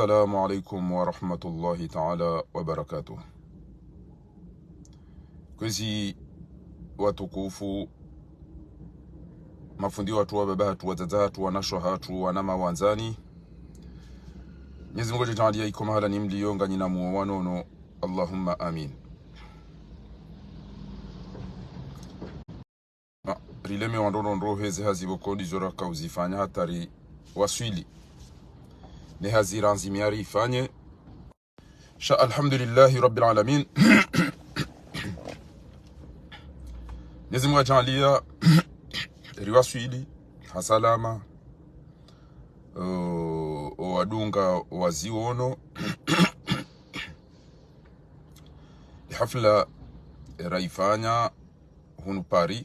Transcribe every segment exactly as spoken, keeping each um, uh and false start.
السلام عليكم ورحمة الله تعالى وبركاته. Kwezi watukufu, mafundi watru, wababa hatru, wadzadze hatru, wanashe hatru, wanama wandzani. Mwenyezi Mungu yadjaanliya iko mahala nyi mliyo nganyi na muo wa nono. Allahumma amin. Ah, rilemewa ndrongoo ndro heze hazi pvoko ndizo raka uzifanya hata riwaswili. Ne hazi randzi mia rifanye. Sha alhamdulillahi rabbil alamin. Mwenyezi Mungu yadjaanliya riwaswili ha salama. O, o wadunga waziono. Hafla raifanya hunu Paris,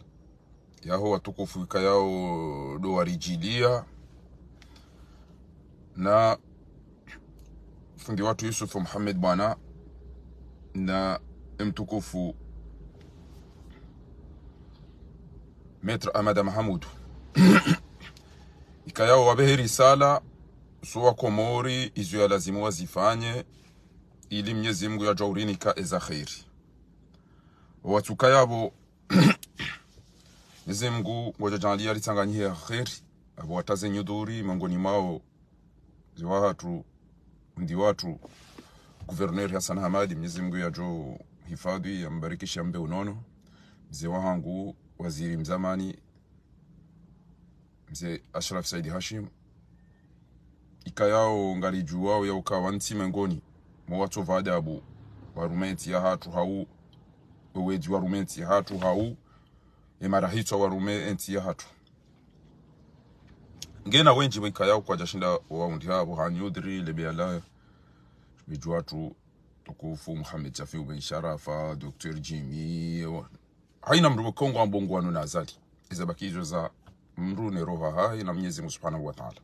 yaho watukufu ikayao ndo waridjiliya, na fundi watru Yusuf Mohamed Bwana, na mtukufu Maître Ahmada Mahamudu. Ikayao wapvehe risala, so wa Komori, izo ya lazimu wazifanye, ili Mwenyezi Mungu yadjo urinika eza kheri. Owatsuka yapvo, Mwenyezi Mungu ngudjo djaanliya ritsanganyihe ya kheri, apvo wataze nyudhuri, mengoni mwawo mze wahatru, fundi watru, Gouverneur Hassan Hamadi, Mwenyezi Mungu yadjo hifadhwi, yambarikishe, yambe unono, mze wahangu, waziri mzamani, mze Ashraf Said Hashim, ikayao ngaridjuwao ya uka wantsi mengoni mwa watsopva adabu warume entsi yahatru hau, owedzi warume entsi yahatru hau, emarahitswa warume entsi yahatru. Ngena wendji pvo ikayao kwadjashinda wawundri hapvo ha nyudhuri, lebeya la, mdji watru, tukufu, Mohamed Shafiu Ben Sharafa, Docteur Jimmy, wa-, haina mndru pvo Kongo ambao ngwanu na Azali. Eza baki izo za mndru ne roho hahe na Mwenyezi Mungu Subhanahu wa Ta'ala.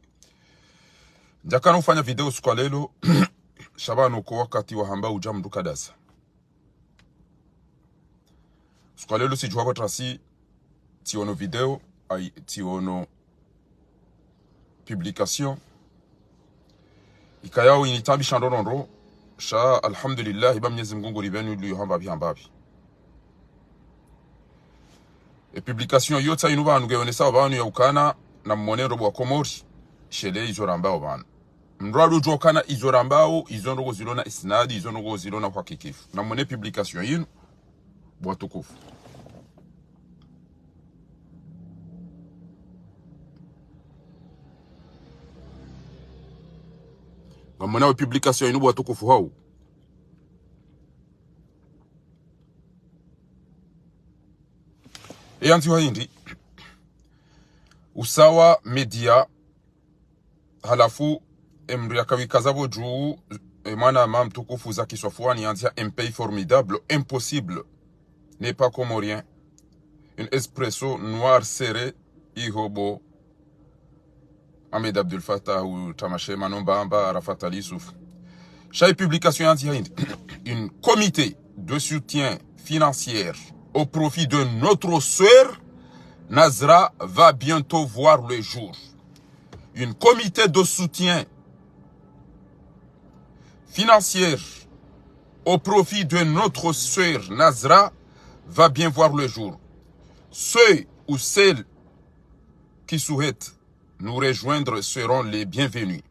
Ndjakana ufanya video siku wa lelo, sha pvanu ko wakati wahamba udja mndru kadasa. Siku wa lelo tsidjuwa pvo trasi, tsiono video, ai, tsiono publication. Ikayao initaabisha ndrongoo ndro, sha alhamdulillah, ba Mwenyezi Mungu nguri pvenu liyo hamba pvi hamba pvi. E publication iyo tsa inu pvanu ngeyonesa pvanu ya ukana na mwone ndro bo wa Komori, shele izo rambao pvanu. Mndru wadjo ukana izo rambao, izo ndrongoo zilo na isnadi, izo ndrongoo zilo na uhakikifu. Na mwone publication inu, bo watukufu. Ngamwonao publication inu bo watukufu hau. Eyandziwa hindri, Usawa Media, halafu, emndru yakawikaza pvo dju, emwanama mtukufu Zaki Swafwani yandziha un pays formidable, impossible, n'est pas comorien, une espresso noire serrée, iho bo Ahmed Abdul Fattah, ou Tamashe Mano Mbamba, Arafat Ali Youssouf. Sha e publication yandziha hindri, une comité de soutien financier au profit de notre sœur Nazra va bientôt voir le jour. Une comité de soutien financier au profit de notre sœur Nazra va bien voir le jour. Ceux ou celles qui souhaitent nous rejoindre seront les bienvenus.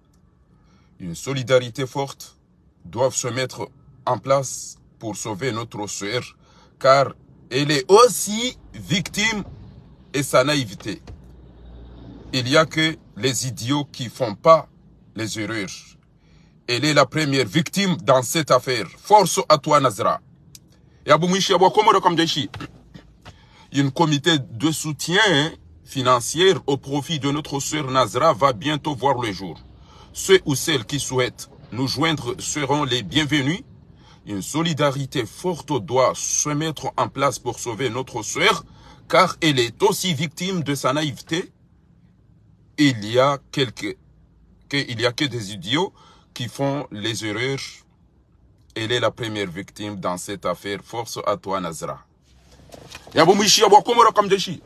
Une solidarité forte doit se mettre en place pour sauver notre sœur, car elle est aussi victime et sa naïveté. Il y a que les idiots qui font pas les erreurs. Elle est la première victime dans cette affaire. Force à toi, Nazra. Yapvo mwishiya bo wa Komori kamdjaishiya. Une comité de soutien financier au profit de notre sœur Nazra va bientôt voir le jour. Ceux ou celles qui souhaitent nous joindre seront les bienvenus. Une solidarité forte doit se mettre en place pour sauver notre sœur, car elle est aussi victime de sa naïveté. Il y a quelques, que, il y a que des idiots qui font les erreurs. Elle est la première victime dans cette affaire. Force à toi, Nazra. Yapvo mwishiya bo wa Komori kamdjaishiya.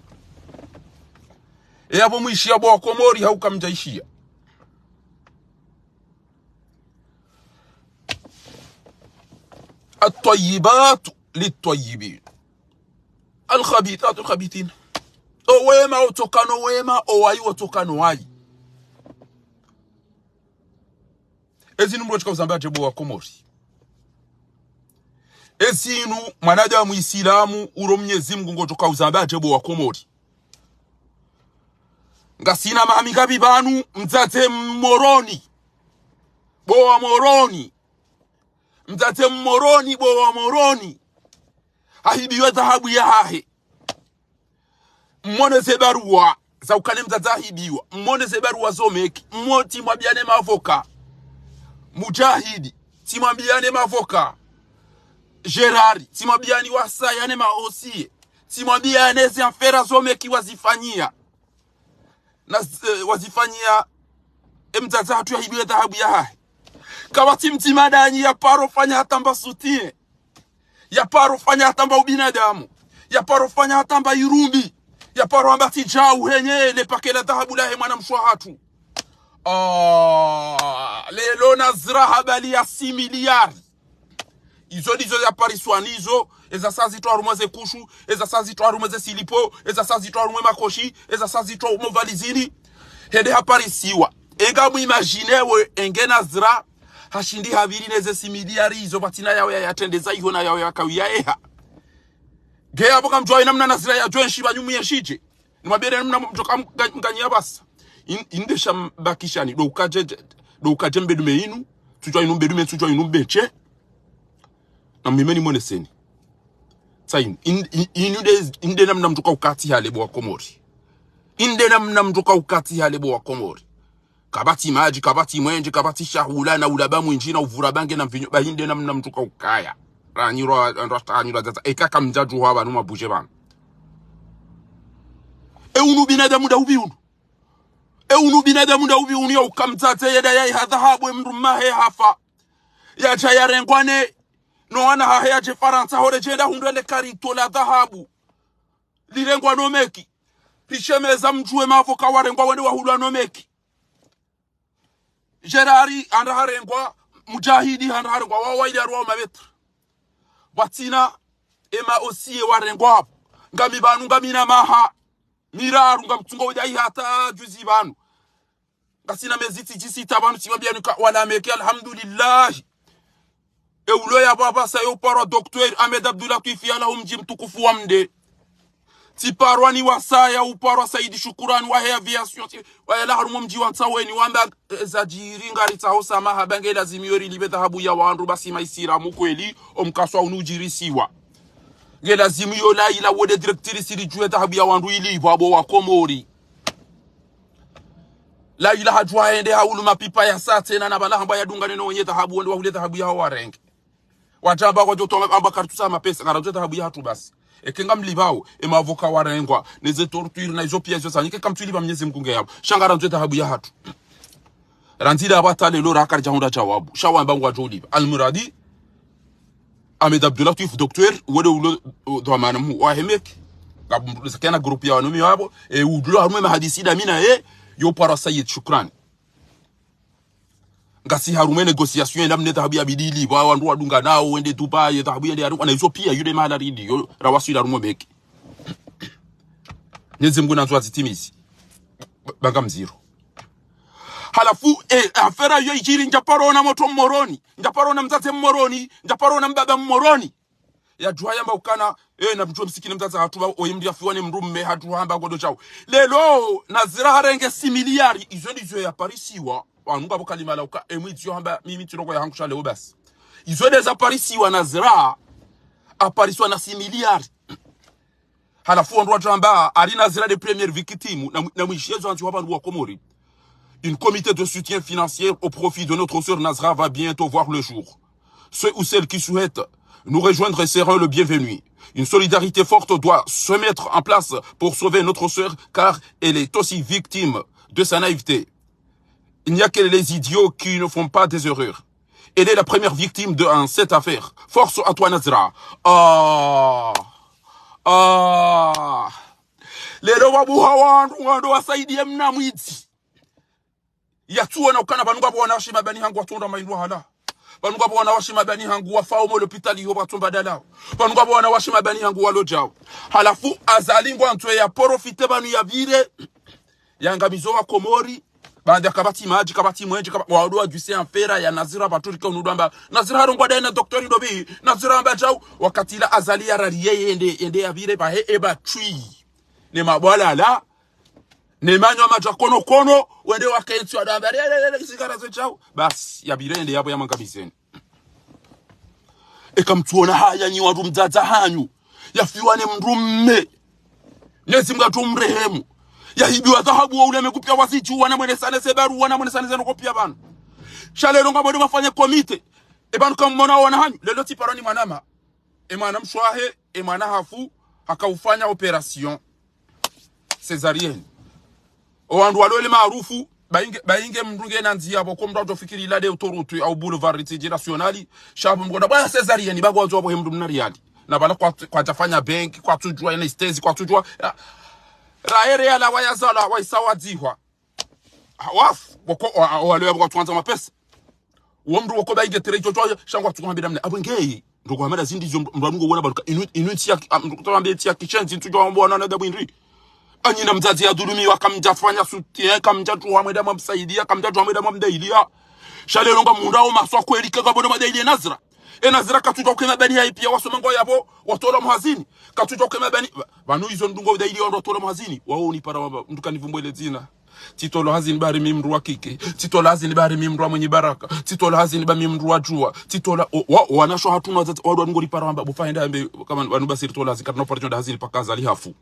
Yapvo mwishiya bo wa Komori hau kamdjaishiya. الطيبات للطيبين، الخبيثات للخبيثين. Owema wotsokana nowema, owayi wotsokana nowayi. Ezinu mdru ngodjoka uzamba adje bo wa Komori. Ezinu mwanadamu Isilamu uro Mnyezi Mngu ngodjoka uzamba adje bo wa Komori. Ngasina maha mingapvi pvanu, mdzadze Mmoroni, bo wa Moroni. Mdzadze Mmoroni, bo wa Moroni, hahibiwa dhahabu yahahe. Mmone ze baruwa za ukana mdzadze hahibiwa. Mmone ze baruwa zo meki. Mmo tsimwambiane mavoka. Mujahidi, tsimwambiane mavoka. Gerard, tsimwambiane wasaya ne maosiye. Tsimwambiane ze afera zo meki wazifanyia. Na, eh, wazifanyia emdzadze hatru yahibiwe dhahabu yahahe. Kapvatsi mdzima danyi yaparo fanya hata mba soutien. Yaparo fanya hata mba ubinadamu. Yaparo fanya hata mba irumbi. Yaparo amba tsi djau henye le pake la dhahabu lahe mwana mshe wahatru. Ah, leo Nazra habali ya six milliards. Izo ndizo yapariswa nizo, eza sa zitwa harumwa ze kushu, eza sa zitwa harumwa ze silipo, eza sa zitwa harumwa makoshi, eza sa zitwa mo valizini. Hende haparisiwa. Enga mu imagine we, enge Nazra, hashindi hapviri neze six milliards izo pvatsina yawo ya yatrendeza iho na yawo ya kawi ya eha. Nge yapvo kamdjuwa ina mna Nazra ya djwenshi pvanyumu yenshidje. Nimwambie namna mdjoka mga-, mganyiya pvasa. In-, inde sha mbakishani, ndo ukadje, ndo ukadje mbedume inu, tsudjuwa inu mbedume, tsudjuwa inu mbeshe. Na mimi nimoneseni. Sa inu, in-, in-, inu nde, inde namna mdjoka ukati hale bo wa Komori. Inde namna mdjoka ukati hale bo wa Komori. Kapvatsi madji, kapvatsi mwenje, kapvatsi shahula, na ulaba mwindji, na uvura bange, na mvinyo, ba inde namna mdjoka ukaya. Ranyirwa, ranyirwa, zaza. Eka kamdjadjuha pvanu mabuje pvanu. E unu binadamu ndaubi unu. E unu binadamu ndaubi unu ya uka mdzadze yenda yayiha dhahabu e mdru mmahe hafa. Yadja yarengwa ne, no wana hahe yadje Farantsa hore djenda hundre le karito la dhahabu. Lirengwa no meki. Rishemeza mdjuwe mavoka warengwa wende wahulwa no meki. Gerard handa harengwa, Mujahidi handa harengwa, wawo wayili harumwa mabetre. Pvatsina, ema osiye warengwa apvo. Ngami pvanu, ngamina maha miraru, ngamtsungo udjayi hata juzi pvanu. Ngasina mezi tsi djisita pvanu, tsimwambiani ka wala meki, alhamdulillah. E ulo ya pvapvasa yo parwa Docteur Ahmed Abdoulatwif, yalaha omdji mtukufu wa Mde. Tsiparwa ni wasaya, uparwa Saidi Shukurani wahe aviation, tsi-, wayalaha harumwa omdji wa Ntsaweni, wamba, eh, zadjiri ngaritsaho samaha, ba nge lazimu yo rilipve dhahabu ya wandru, basi maisilamu kweli, omkaswa unu udjirisiwa. Nge lazimu yo Laila wode directrice ridjuwe dhahabu ya wandru ilipvwa bo wa Komori. Laila hadjuha hende hahulu mapipa ya sa tsena na pvala hamba yadungane no wenye dhahabu, wende wahule dhahabu yaho warenge. Wadja amba kwadjo towa amba kartsusa mapesa, ngarandzo dhahabu yahatru basi. Eke ngamlipvao, e mavoka warengwa, neze torture na izo piya izo zanyike kamtsulipva Mnyezi Mngu nge yapvo. Sha ngarandzo dhahabu yahatru. Randzi la pvata lelo rakaridja hundra djawabu. Sha wamba ngwadjo ulipva. Almuradi, Ahmed Abdoulatwif, Docteur, wode ulo, o, dhwamana mhuu wahe meki. Ngapvo mdru zakena groupe ya wanumi wapvo, e, udulo harumwa mahadisi damina, e, yo parwa Saidi Shukurani. Ngasi harumwa négociation, enda mne dhahabu yabidi ilipvwa, wandru wadunga nao, wende Dubai, dhahabu yende harumwa, na izo piya, yude mahala ridi, yo, rawaswili harumwa meki. Mnyezi Mngu nandzo azitimizi. Ba-, ba ngamziro. Halafu, e, afera yo idjiri, ndjaparona motro Mmoroni, ndjaparona mdzadze Mmoroni, ndjaparona mbaba Mmoroni. Yadjuha yamba ukana, e, na mdjuwe msikini mdzadze hatru pva, oye mdru yafiwa ne mdru mme hatru hamba ngodo djau. Lelo, Nazra harenge six milliards, izo ndizo yaparisiwa, wanu ngapvo kalima la uka, e mwidzi yo hamba, mimi tsi ndrongo yahangu sha leo basi. Izo nde zaparisiwa Nazra, aparisiwa na six milliards. Halafu wandru wadja amba, ari Nazra nde première victime, na, na mwishiyezo anzi wa pvanu wa Komori. Un comité de soutien financier au profit de notre sœur Nazra va bientôt voir le jour. Ceux ou celles qui souhaitent nous rejoindre seront le bienvenu. Une solidarité forte doit se mettre en place pour sauver notre sœur, car elle est aussi victime de sa naïveté. Il n'y a que les idiots qui ne font pas des erreurs. Elle est la première victime de, en cette affaire. Force à toi, Nazra. Ah. Ah. Lelo wabuha wandru, wandru wasaidiye mna mwidzi. Yatsuona ukana pvanu ngapvo wanawashe mabani hangu watsonda maindru hala. Pvanu ngapvo wanawashe mabani hangu wafao mo lopitali iho pvwatsumba dalao. Pvanu ngapvo wanawashe mabani hangu walodjao. Halafu Azali ngwandzo ya profite pvanu yapvire. Yangamizo wa Komori. Baanda kapvatsi madji, kapvatsi mwenje, kapva-, wandru wadjuse affaire ya Nazira pvatsu rike unudwamba. Nazira harongwa daye na docteur Ndobi. Nazira amba djau. Wakati ula Azali yarari yeye yende, yende yapvire pvahe eba tswi. Ne mabwalala. Ne manyo amadja kono kono. Wende wakentsi wadwamba. Re, re, re, re, zigara zo djau. Basi, yapvire yende yapvo yamangamizeni. Eka mtsuona haya nyi wandru mdzadze hanyu. Yafiwa ne mndru mme. Mnyezi Mngu atsu mrehemu. Yahibiwa dhahabu wa uleme kupia wazidjuwa na mwenesane ze baruwa na mwenesane ze noko pia pvanu. Sha lelo ngamwendo mafanye komite. E pvanu kamwona wana hanyu. Lelo tsi paro ni mwanama. E mwana mshe wahe, e mwana hafu, hakaufanya opération césarienne. O wandru walo ele maarufu, bayinge, bayinge mndru ngena ndziya pvo, ko mndru adjofikiri ila de autoroute au boulevard Ritidji National, sha pvo mndru kona, bwana césarienne, ba ngwandzo wapvohe mndru mna riali. Na pvala kwa, kwadjafanya bank, kwatsudjuwa, ene stezi, kwatsudjuwa. Ya. Raere yala wayazala, waisawadzihwa. Ha, wafu, woko, wa, wa, walo yapvo kwatsuandza mapesa. Uwo mndru woko bayinge tere icho chwa, sha ngwatsuko hambira mne. Apvo ngeyi, ndoko hamada zindri zo mndru, mndru anungo wona baluka. Inu, inu ntsi ya, am, mndru kutawambe ntsi ya kishenzi, ntsu jwa wambo wana na dabu indri. Anyi na mdzadze yadhulumiwa, kamdjafanya soutien, kamdjadjuwa mwenda mwamsaidia, kamdjadjuwa mwenda mwamdailia. Sha lelo ngamwonao maswa kweli kaka bono madailie Nazira. E Nazira katsudjuwa uke mabani yayi pia wasoma ngwao yapvo, watolwa mhazini. Katsudjuwa uke mabani, pva-, pvanu izo ndrongoo udailia wandru watolwa mhazini. Wao unipara wamba, mndru kanivumbuwe le dzina. Tsitolwa hazini ba hari mi mndru wa kike. Tsitolwa hazini ba hari mi mndru wa mwenye baraka. Tsitolwa hazini ba mi mndru wa djuwa. Tsitolwa, o, wa, wanasho hatru na wadzadze, wandru wanungo ripara wamba, bufa henda yambe, kama wanu basi ritolwa hazini, katsina uparishonda hazini paka Azali hafu.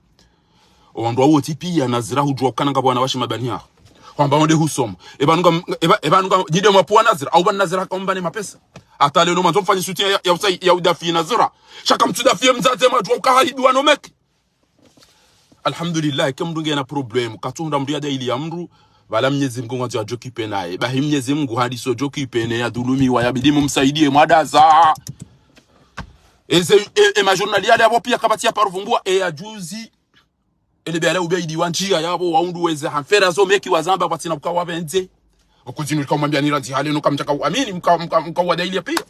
O wandru wawo tsi pia Nazira hudjuwa ukana ngapvo wanawashe mabani yaho. Hwamba wonde husoma. E pvanu nga, e pva-, e pvanu nga, djide mwapvuwa Nazira, au pvanu Nazira hakaumba ne mapesa. Hata leo mwandzo mfanye soutien ya, ya, ya, ya udafi Nazira. Sha kamtsudafiye mdzadze mwadjuwa uka hahibiwa no meki. Alhamdulillah, ke mndru ngena problème, katsuhundra mndru yadailia mndru, pvala Mnyezi Mngu ngwandzo yadjokipe naye. Bahi Mnyezi Mngu hadiso djokipe ne yadhulumiwa, yabidi mumsaidiye mwadaza. Eze, e, e majournal yale yapvo pia kapvatsi ya paro vumbua, e ya juzi. Ele bia la ubeidiwa ndziya yapvo, wahundru weze hamfera zo meki wazamba pvatsina uka wapvendze. Ukuzinu lika umwambia nira ndziha lenu kamdjaka uamini, mka, mka, mka wadailia pia.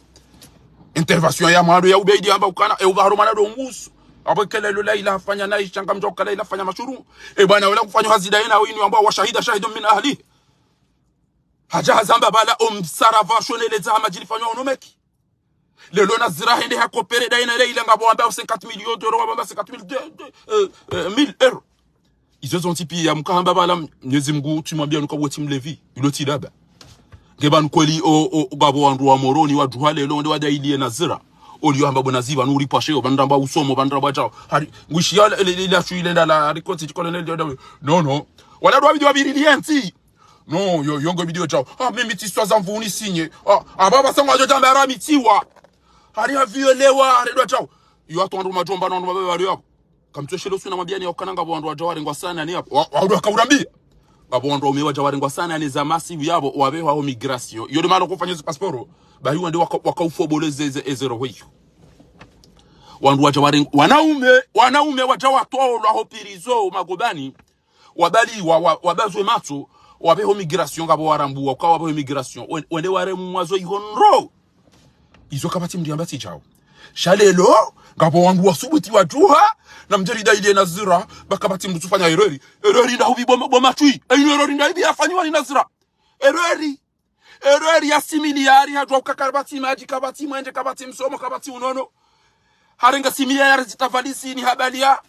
Intervention ya mwando ya ubeidi amba ukana, e upvaharo mwana do ngusu. Apvo kele lo Laila hafanya na isha ngamdjo uka Laila hafanya mashuru. E bwana wala kufanya hazi daye na winu amba wa shahida shahidun min ahli. Hadja hazamba pvala omsarava shoneleza hama djilifanywa ono meki. Lelo Nazira hende hakopere daye na Laila ngapvo wamba cinquante millions d'euros, wamba cinquante mille de, de, euh, euh, mille euros. Izo zontsi pia mkahamba pvala Mnyezi Mngu tsimwambia nuka wotsi mlevi, ilo tsi daba. Nge pvanu kweli o, o, ngapvo wandru wa Moroni wadjuha lelo nde wadailie Nazira. Oliyo hamba bona ziva nuri pasheo, pvandramba usomo, pvandramba chao. Hari, ngwishiya le, le, le, la shuile nda la, hari kotsi chikole neli, no, no. Wala dwa video wabiri lientsi. No, yo, yo ngo video chao. Ah, mimi tsiswa za mvuni sinye. Ah, apva pvasa ngwadjo djamba yara mitsiwa. Hari haviolewa, hari dwa chao. Yo hata wandru madjomba na wandru mabewa wali yapvo. Kamtweshelo suna mabiani ya ukana ngapvo wandru wadja warengwa sana ni yapvo. Wa, wa, wandru wakaurambia. Ngapvo wandru waume wadja warengwa sana ni za masihu yapvo, wapvehwa ho migration. Yo de mana kufanya zi pasiporo. Bahi wande waka, waka ufobole ze, ze, eze roho iyo. Wandru wadja wareng-, wanaume, wanaume wadja watolwa ho pirizo, magobani. Wabaliwa, wa, wabazwe matso, wapveho migration ngapvo warambuwa, uka wapveho migration. Wen-, wende waremwa zo iho ndro. Izo kapvatsi mndru yamba tsi djao. Sha lelo, ngapvo wandru wasubuti wadjuha, na mdjeri dailie Nazira, ba kapvatsi mndru tsufanya erreur. Erreur nda hubi boma, boma tswi. Eino erreur nda hibi yafanyiwa ni Nazira. Erreur. Erreur ya six milliards hadjuwa uka kapvatsi madji, kapvatsi mwenje, kapvatsi msomo, kapvatsi unono. Harenga six milliards zitavalisini habalia.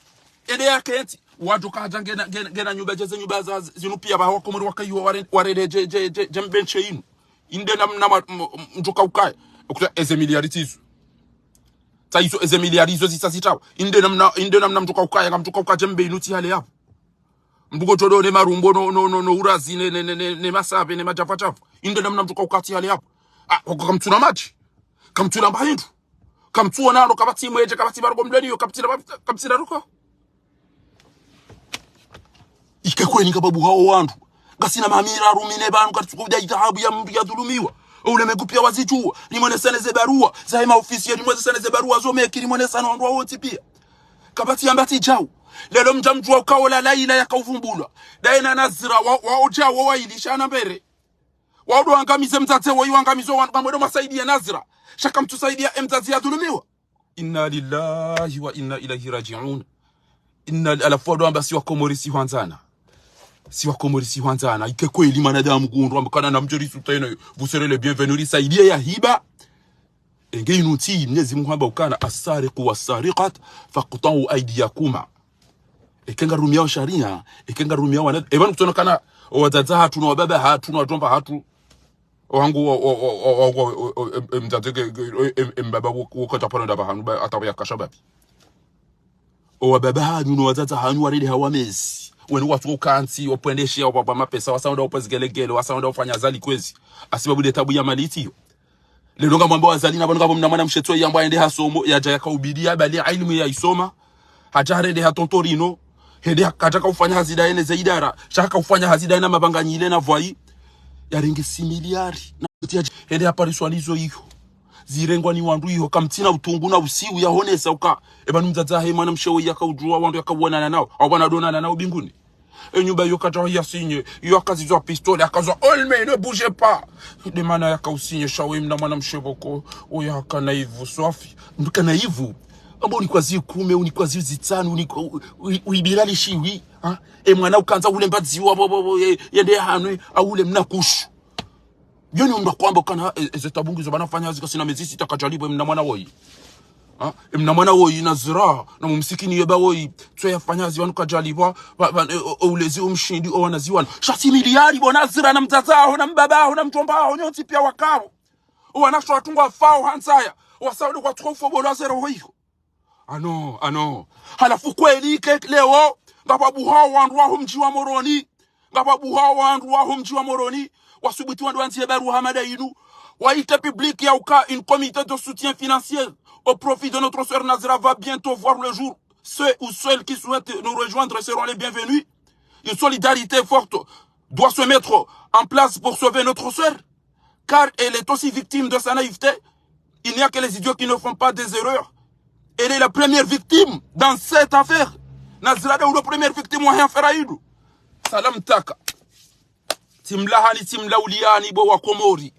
Ende yakentsi. Wadjo kadja ngena, ngena, ngena nyumba djeze nyumba za, zinu pia pvaho wakomori wakaiwa ware-, warede dje, dje, dje, dje mbenche inu. Inde namna ma-, m-, m-, mdjoka ukaya. Okuta eze milliards tsizo. Tsa izo eze milliards izo zitsa zitawa. Inde namna, inde namna mdjoka ukaya, ngamdjoka ukaya dje mbe inu tsi hale yapvo. Mbugo todo ne marumbo no, no, no, no urazi ne, ne, ne, ne, ne masabe ne madjapvadjapva. Inde namna mdjoka ukaya tsi hale yapvo. Ah, wako kamtsuna madji. Kamtsuna mba hindru. Kamtsuona ano kapvatsi mwenje, kapvatsi baruko mdweni yo, kapvatsi na, kapvatsi na ruko. Ike kweni kababu hao wandru. Ngasina mamira rumine pvanu katsuko udai dhahabu ya mndru yadhulumiwa. Ule megu pia wazidjuwa. Rimwonesane ze baruwa. Zahe maofisiye rimwonesane ze baruwa zo meki rimwonesane wandru wawontsi pia. Kapvatsi yamba tsi djao. Lelo mdja mdjuwa uka ola Laila yakauvumbulwa. Daye na Nazira wa, wa odja wa wailisha na mbere. Wandru wangamize mdzadze woyi, wangamize wandru kamwendo mwasaidiya Nazira. Sha kamtsusaidiya emdzadze yadhulumiwa. Inna lillahi wa inna ilayhi raji'un. Inna, halafu wandru wamba si wakomori si hwandzana. Si wakomori si hwandzana. Ike kweli mwanadamu ngundru wamba kana namdjo risuta ino, vous serez les bienvenus, risaidiye ya hiba. Enge inu ntsi, Mnyezi Mungu hamba ukana, السارق والسارقة فاقطعوا أيديهما. Eke ngarumiyao sharia, eke ngarumiyao wana, eba nukutsono kana, owadzadze hatru, no wababa hatru, no wadjomba hatru. Owangu, o, o, o, o, o, o, em, em, mdzadze ke, ke, em, em, baba wo, wo kata pano ndaba hanu, ba, ataba ya kasha babi. Owababa hanyu, no wadzadze hanyu, warendeha wamezi. Wenu watsuka ukantsi, opvendeshe, opvapva mapesa, wasaonda opvezi gelegele, wasaonda ofanya Azali kwezi. Hasibabu nde tabu ya mali itiyo. Leo ngamwambo Azali na pvanu ngapvo mna mwanamshe tso yambwa yende hasomo, yadja yakaubidi, yabali ilmu yaisoma. Hadja harende ha tontorino. Hende ha-, kadja kaufanya hazi ndaye ne ze idara. Sha hakaufanya hazi ndaye na mabanganyile na vwayi. Yarenge six milliards. Na kuti yadja, hende hapariswa nizo iyo. Zirengwa ni wandru iyo. Kamtsina utungu na usiu yahonesa uka. Eba ni mdzadze wahe mwanamshe woyi yakaudjuwa wandru yakauonana nao. Au pvanu adonana nao binguni. E nyumba iyo kadja ya signé, iyo akazizwa pistolet, akazwa: "Olme, ne bougez pas." Nde mana yakausigné, sha we mna mwanamshe pvoko, oya haka naïve swafi. Mndru ka naïve. Amba unikwa zikume, unikwa zitsanu, unikwa, u-, u-, uibira lishiwi, ha? E mwana ukandza ule mbadziwa, bo, bo, bo, ye, yende hanwe, aule mna kushu. Yo ni mndru akwamba ukana, e, eze tabu ngizo pvanu afanya hazi kasina mezi sita kadjalipvwa, mna mwana woyi. Ha? Mna mwana woyi Nazira, na mumsikini yeba woyi. Tso yafanya hazi pvanu kadjalipvwa, pva, pva, e, o, o ulezi umshindi, o wanazi wanu. Sha six milliards bo Nazira na mdzadze waho, na mbaba waho, na mdjomba waho, nyontsi piya wakapvo. O wanashe watru ngwafao ha ndzaya. Wasaudi kwatsuka ufobolwa zero hoyiho. Ah non, ah non. Halafu kweli ke leo, ngapvo buha wandru waho mdji wa Moroni. Ngapvo buha wandru waho mdji wa Moroni. Wasubuti wandru wandziye barua hama nda inu. Waite public ya uka, un comité de soutien financier au profit de notre sœur Nazira va bientôt voir le jour. Ceux ou celles qui souhaitent nous rejoindre seront les bienvenus. Une solidarité forte doit se mettre en place pour sauver notre sœur. Car elle est aussi victime de sa naïveté. Il n'y a que les idiots qui ne font pas des erreurs. Elle est la première victime dans cette affaire. Nazira nde ulo première victime wahe affaire inu. Salam taka. Tsimlahani, tsimlauliyani bo wa Komori.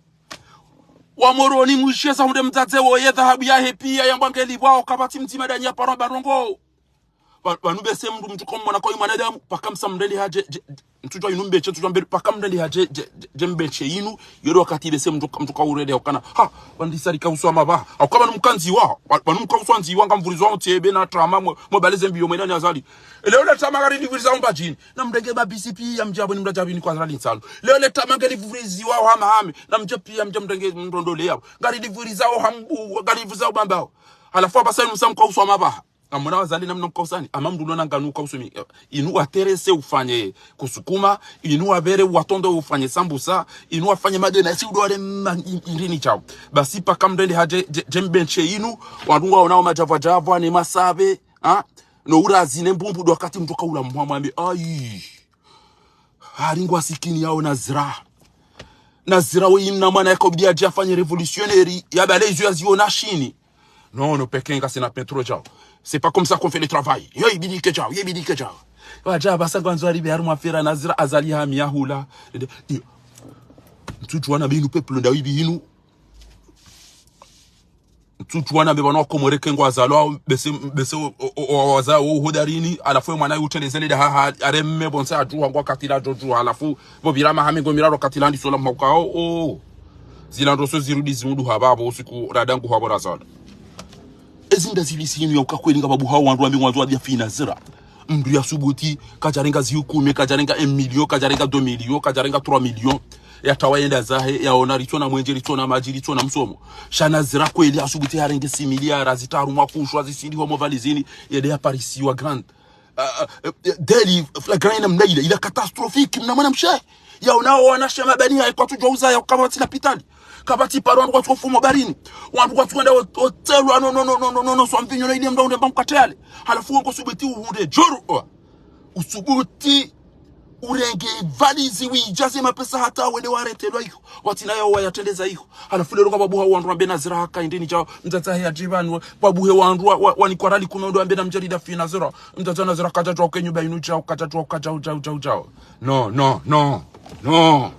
Wa Moroni mwisheza hunde mdzadze woye dhahabu yahe piya yambwa ngelipvwao kapvatsi mdzima ndani ya paro barongo. Pva-, pvanu bese mndru mndru komwona kwa mwanadamu, paka msa mrende hadje, dje, ntsudjuwa inu mbeshe, ntsudjuwa mbe-, paka mrende hadje, dje, dje, dje mbeshe inu, yoro wakati bese mndru, mndru kaurende ukana. Ha, pvandisa rika uswa mapvaha. Au kama numkandziwa, pva-, pvanu mkauswa ndziwa, ngamvurizwa mtsebe na trama, mo, mo baleze mbiyo mwena ni Azali. Leo le trama ngarilivuriza umbadjini. Na mrenge ba B C P ya mdjapvo ni mradjapvi ni kwa Azali ntsalo. Leo le trama ngelivuriziwa hama hame. Na mdje piya mdje mrenge mrondole yapvo. Ngarilivuriza o hambu, ngarilivuriza o bambao. Halafu apvasa inu msa mkauswa mapvaha. Amona Azali namna mkausani, ama mndru lona nganu kausumi. Inu waterese ufanye kusukuma, inu wapvere watondo ufanye sambusa, inu wafanye madena, si udo wale ma-, i-, irini chao. Basi paka mrende hadje, dje, dje mbeshe inu, wandru ngwaonao madjavwa djavwa, ne masabe, ha? No urazi ne mbumbu, ndo wakati mndru kaula mwa mwambe, ayi. Hari ngwasikini yao Nazira. Nazira woyi mna mwana yakaubidi yadje yafanye révolutionnaire, yabale izo yaziona shini. Non, non, peke ngasina pétrole djao. C'est pas comme ça qu'on fait le travail. Yo ibidi ke djao, yo ibidi ke djao. Wadja apvasa ngwandzo waribe harumwa affaire Nazira Azali hami yahula. Ntsudjuwa na binu peuple nda wibi inu. Ntsudjuwa na mbe pvanu wa Komori ke ngwazalwa, bese, bese o, o, o, wazao uhodarini, halafu ye mwana yutelezele nda ha, ha, hareme pvonse adjuwa ngwa katila djodjuwa, halafu pvo pvira maha mengo miraru katila ndiso la mhauka, o, o. Zila ndroso zirudi zimudu hapvapvo usiku radangu hapvo razalwa. Ezi nda zili sinu ya uka kweli ngapvo buha wandru wambe ngwandzo wabia fi Nazira. Mndru yasubuti, kadjarenga zihwi kume, kadjarenga un million, kadjarenga deux millions, kadjarenga trois millions. Yatawa yenda zahe, yaona ritsona mwenje, ritsona madji, ritsona msomo. Sha Nazira kweli yasubuti harenge six milliards, zitaru mwakushu, zisindi homo valizini, yende yaparisiwa grande. Ah, ah, eh, eh, délit flagrant ina mna ila, ila catastrophique, mna mwanamshe. Yaona wanashe mabani ya kwatsu djauza ya kapvatsi lapitali. Kapvatsi paro wandru kwatsu fumo barini. Wandru kwatsu kwenda hot-, hotel wa no, no, no, so mvinyo no ili mndru unde mba mkate yale. Halafu wongo subuti uhunde djoro. Usubuti urenge valizi wijaze mapesa hata wende waretelwa iyo. Watsina yao wayatrendeza iyo. Halafu leo ngapvo buha wandru wambe Nazira haka indeni djao. Mdzadze wahe yadjipvanu. Pvapvuhe wandru wa, wa, wanikwa rali kume ndo wambe na mdjeri nda fi Nazira. Mdzadze Nazira kadjadjuwa uke nyumba inu djao, kadjadjuwa, kadjao, djao, djao, djao. Non, non, non, non.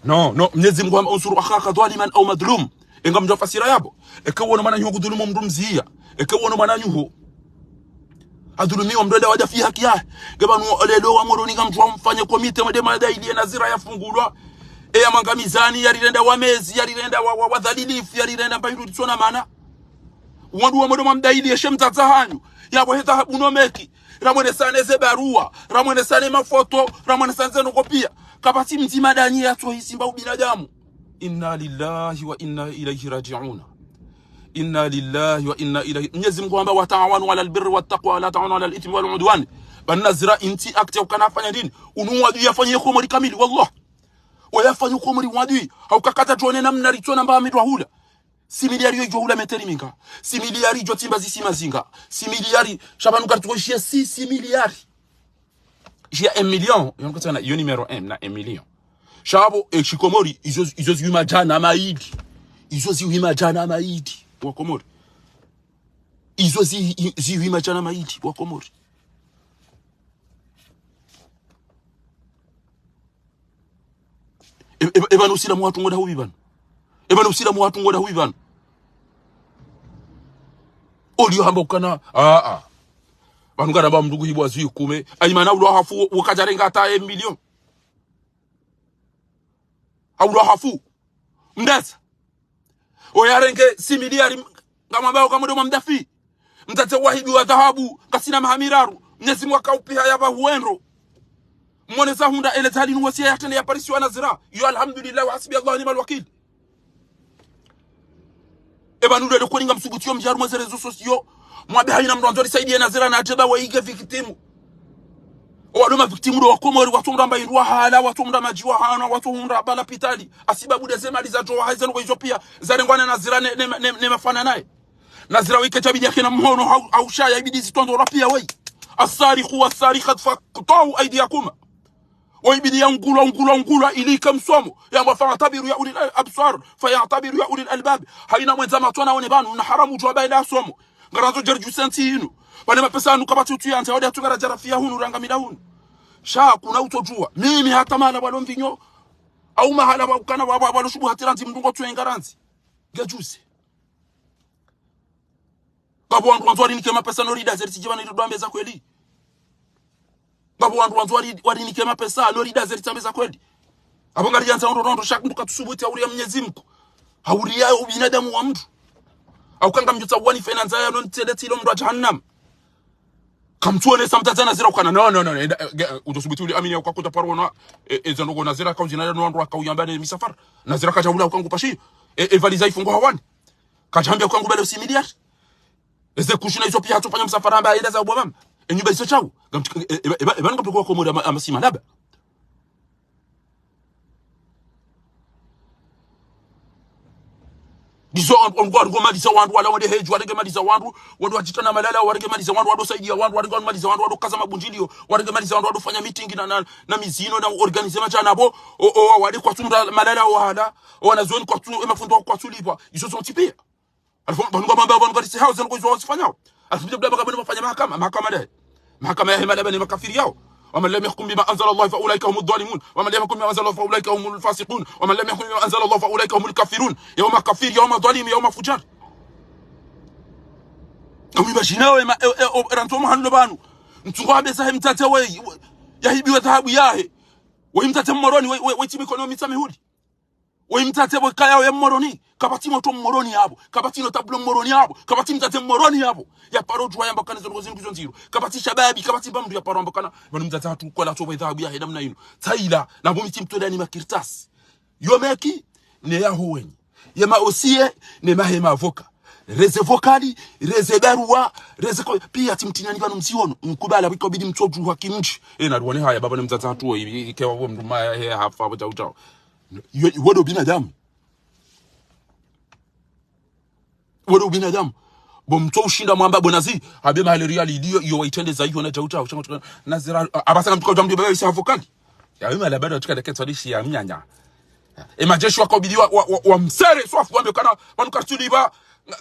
Non, non, Mnyezi Mungu hamba, "Unsur akhaka dhaliman au madhlum." Enga mdjo fasira yapvo. Eka wono mwananyaho hudhulumu mndru mziya. Eka wono mwananyaho hadhulumiwa, mndru enda wadjafi haki yahe. Nge pvanu leo wa Moroni ngamdjo mfanye komite mwende mwadayili ye Nazira yafungulwa. Eya mwangamizani, yarirenda wamezi, yarirenda wa, wa, wadhalilifu, yarirenda mba hindru ritsona mana. Wandru wa mwendo mwamdayili ye she mdzadze hanyu. Yapvo he dhahabu no meki. Ramwonesane ze barua, ramwonesane mafoto, ramwonesane ze ndrongoo piya. Kapvatsi mdzima ndanyi yatsohisi mba ubinadamu. Inna lillahi wa inna ilayhi raji'un. Inna lillahi wa inna ilayhi. Mnyezi Mungu hamba, "Wa taawanu ala albirri wa taqwa, wa la taawanu ala al-ithmi wal udwan." Pvanu Nazira intsi akti ya ukana afanya ndrini? Unu wadui yafanya ye Komori kamili, wallah. Wayafanya Komori wadui. Hauka kadja djone namna ritsona mba amidwa hula. Six milliards yo idjo hula metri minga. Six milliards idjo tsimba zisima zinga. Six milliards, sha pvanu karitsuko shiya six, six milliards. Shiya un million, yo nkotsana, yo numéro un, na un million. Sha pvo, e, shikomori, izo, izo zihwi madjana mayili. Izo zihwi madjana mayili, wa Komori. Izo zi, i, zihwi madjana mayili, wa Komori. E, e, e pvanu usilamu watru ngonda hupvi pvanu. E pvanu usilamu watru ngonda hupvi pvanu. Oliyo hamba ukana, a, a. Pvanu ngaramba mndru kuhibwa zihwi kume. Ayi mana ulo hafu, wo kadjarenga hata un million. Haulo hafu. Mdasa. Oyarenge six milliards, ngamwambao kamwendo mwamdafi. Mdzadze wahibiwa dhahabu, ngasina maha miraru. Mnyezi Mungu akaupviha yapva huwendo. Mwonesa hundra ele tali nuwasiya yatrende yaparisiwa Nazira. Yo alhamdulillah wa hasbi Allah wa ni'mal wakil. E pvanu lelo kweli ngamsubutiyo mdjaru mwa ze réseaux sociaux. Mwambe hayina mndru andzo risaidiye Nazira na ateba wa ike victime. Owalo ma victime ndo wa Komori, watsohundra mba hindru wahala, watsohundra madji wahanwa, watsohundra pvala lapitali. Hasibabu nde ze mali za towa hayiza nuko izo piya, zarengwa na Nazira ne, ne, ne, ne mafana naye. Nazira wike tsabidi yake na mhono, hau, haushaya ibidi zitondorwa piya weyi. السارق والسارقة فاقطعوا أيديهما. Wo ibidi yangulwa, ungulwa, ungulwa, ili ike msomo. Yamba, "فاعتبروا يا أولي الأبصار، فاعتبروا يا أولي الألباب." Hayina mwendza matso naone pvanu, mna haramu udjuwa pvahe nda somo. Ngarandzo djeri djuse ntsi yinu. Pvale mapesa yanu kapvatsi utsu yandza, wadi atsu ngara djarafiya hunu, rangamila hunu. Sha, kuna utsodjuwa. Mimi hata mahala pvalo mvinyo. Au mahala pvalo ukana pvalo, pvalo shubuhati randzi, mndru ngotsu enga randzi. Ngedjuse. Ngapvo wandru wandzo warinike mapesa no rida zeri tsidjiba na iri dwambe za kweli. Ngapvo wandru wandzo wari-, warinike mapesa no rida zeri tsambe za kweli. Apvo ngari yandza ondro ondro sha mndru katsusubuti hauriya Mnyezi Mungu. Hauriya ubinadamu wa mndru. Hauka ngamdjotsa wani fena ndzaya no ntsende tsilo mndru wa jahannam. Kamtsuonesa mdzadze Nazira ukana, no, no, no, no, enda, eh, ge-, eh, udjosubuti uli amini ya uka kutsa paro na, eh, eh, zandrongoo Nazira kauzina no wandru wakauyamba ne misafara. Nazira kadjahula uka ngupashi. Eh, eh, valiza ifungo hawani. Kadjahambia uka ngubale six milliards. Eze kushina izo piya hatsofanya msafara amba yenda za ubwa mama. E nyumba izo shawu. Ngamtsi-, e, e, e, e, e, ngamtsi kwa Komori ama, ama sima laba. Ndizo on, on, on, ngomaliza wandru, wala wende hedju, warenge maliza wandru, wandru wadjitana malala, warenge maliza wandru, wandru saidiya wandru, warenge maliza wandru, wandru kaza mabundjiliyo, warenge maliza wandru, wandru fanya meeting na, na, na mizino, na organize madjana pvo, o, o, wale kwatsunda malala wahala, o, wanazuoni kwatsu, e mafundi kwatsulipvwa, izo zontsi piya. Halafu pvanu ngwamba pvanu ngari si hao zanu kwa izo wazifanyao. Halafu pvile pvile pvaka pvanu wafanya mahakama, mahakama nde. Mahakama ya hema laba ne makafiri yao. ومن لم يحكم بما أنزل الله فأولئك هم الظالمون. ومن لم يحكم بما أنزل الله فأولئك هم الفاسقون. ومن لم يحكم بما أنزل الله فأولئك هم الكافرون. Yao makafiri, yao madhwalimi, yao mafujari. Ngamwimaginao, e ma-, e, e, o, rantso mahanulo pvanu. Mtsungo wabesa he mdzadze we, we, yahibiwa dhahabu yahe. We mdzadze Mmoroni, we, we, we tsi mikono mitsamihuli. Woyi mdzadze pvo kaya ye Mmoroni, kapvatsi motro Mmoroni yapvo, kapvatsi notable Mmoroni yapvo, kapvatsi mdzadze Mmoroni yapvo. Yaparo djuwa yamba kana zondro zinu ngizo ndziro. Kapvatsi shababi, kapvatsi mba mndru yaparo amba kana, pvanu mdzadze hatru kola tso pvo dhahabu yahe namna inu. Tsayila, na pvo mi tsi mtolea ni makartasi. Yo meki, ne yaho wenyi. Ye ma dossier, ne mahe ma avocat. Reze vocal, reze barua, reze ko-, piya tsi mtinyani pvanu mtsiono. Nkubala pviko bidi mtsodjuha kimdji. E, na ruwane haya, baba ne mdzadze hatru, i, i, ikewa pvo mndru maya, he, hafa, pvo tau tau. Yo, wodo binadamu. Wodo binadamu. Bo mtso ushinda mwamba bo Nazi, habe mahale real idio, iyo waitrendeza iyo na jauta, ushanga tuka, Nazira, a, abasa kamtuka ujamdi baba isi avocat. Ya, wima la bado tuka deke tswadishi ya mnyanya. E majeshi wako bidi wa, wa, wa, wa msere, swafu wambe kana, pvanu kartsuliba,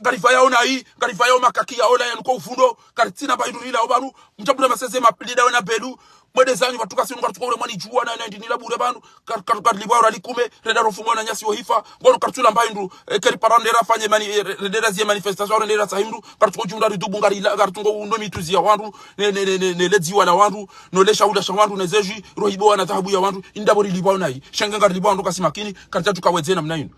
ngarifa yao na hii, ngarifa yao makaki ya ola ya nuko ufundo, kartsina ba idurila obanu, mjabula maseze maplida wana belu, Mwende zanyu, pvatsu ka sinu, karitsuka ule mwanidjuwa na, na, ndi nila bure pvanu, kar-, kar-, karilipvwa ora likume, rende rofumwa na nyasi wo hifa, ngono karitsula mba hindru, eh, keri para rende rafanye mani-, eh, re-, rende razie manifestation, rende ratsaha hindru, karitsuka udjumla ridhubu ngarila, karitsungo uno mitsuzi ya wandru, ne, ne, ne, ne, ne le dziwa la wandru, no le shahula sha wandru, ne zeji, rohibu wana dhahabu ya wandru, inda pvo rilipvwa nayi. Sha nge ngarilipvwa wandru kasi makini, karitsaha tsuka wedze namna inu.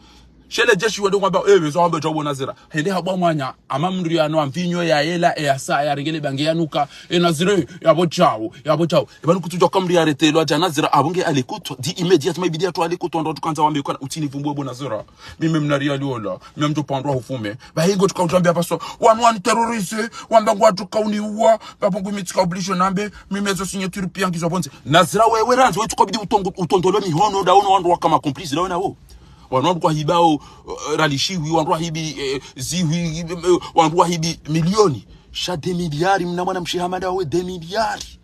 She le jeshi wende kwamba, eh, wezo wambe djau bo Nazira. Hende habwa mwanya, ama mndru yano amvinyo ya yela, e ya sa, ya rengele bange ya nuka, e Nazira, ya bo djau, ya bo djau. E pvanu kutsudja ka mndru ya retelwa dja Nazira, apvo nge à l'écoute, dit immédiatement, ibidi yatru à l'écoute, wandru watsukandza wambe kana, utsini vumbuwe bo Nazira. Mimi mna riali ola, mimi mdjo pandrwa hufume. Bahi ngo tsuka utambe apvaso, wanu wani terroriste, wamba ngwatsuka uniuwa, pvapvo ngu mi tsika obligé nambe, mimi ezo signature pia ngizo pvondze. Nazira wewe randzi, we tsuka bidi utongo-, utondolo mihono, ndawono wandru waka ma complice, ndawono wo. Wanu wandru wahiba o, eh, ralishiwi, wandru wahibi, eh, ziwi, eh, wandru wahibi milioni. Sha deux milliards, mna mwana mshe Hamada we deux milliards.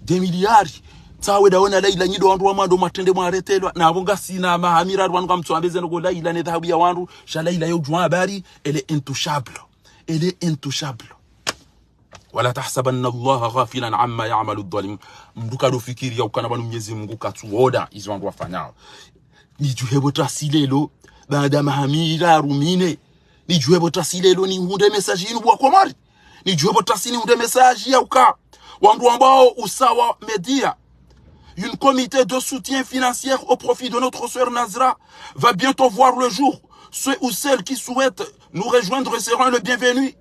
Deux milliards. Tsawe ndawono Laila nyi ndo wandru wa mwando mwatrende mwaretelwa. Na pvo ngasina mahamira wandru kamtsu ambeze no ko Laila ne dhahabu ya wandru. Sha Laila yo djuwa habari, elle est intouchable. Elle est intouchable. ولا تحسبن الله غافلا عما يعمل الظالمون. Mndru kado fikiri ya ukana pvanu Mnyezi Mungu katsuona izo wandru wafanyao. Nidjuhe pvo tasi lelo, baada mahamira arumine. Nidjuhe pvo tasi lelo nihundre message inu bo wa Komori. Nidjuhe pvo tasi nihundre message ya uka. Wandru wambao Usawa Media. Un comité de soutien financier au profit de notre sœur Nazira va bientôt voir le jour. Ceux ou celles qui souhaitent nous rejoindre seront le bienvenu.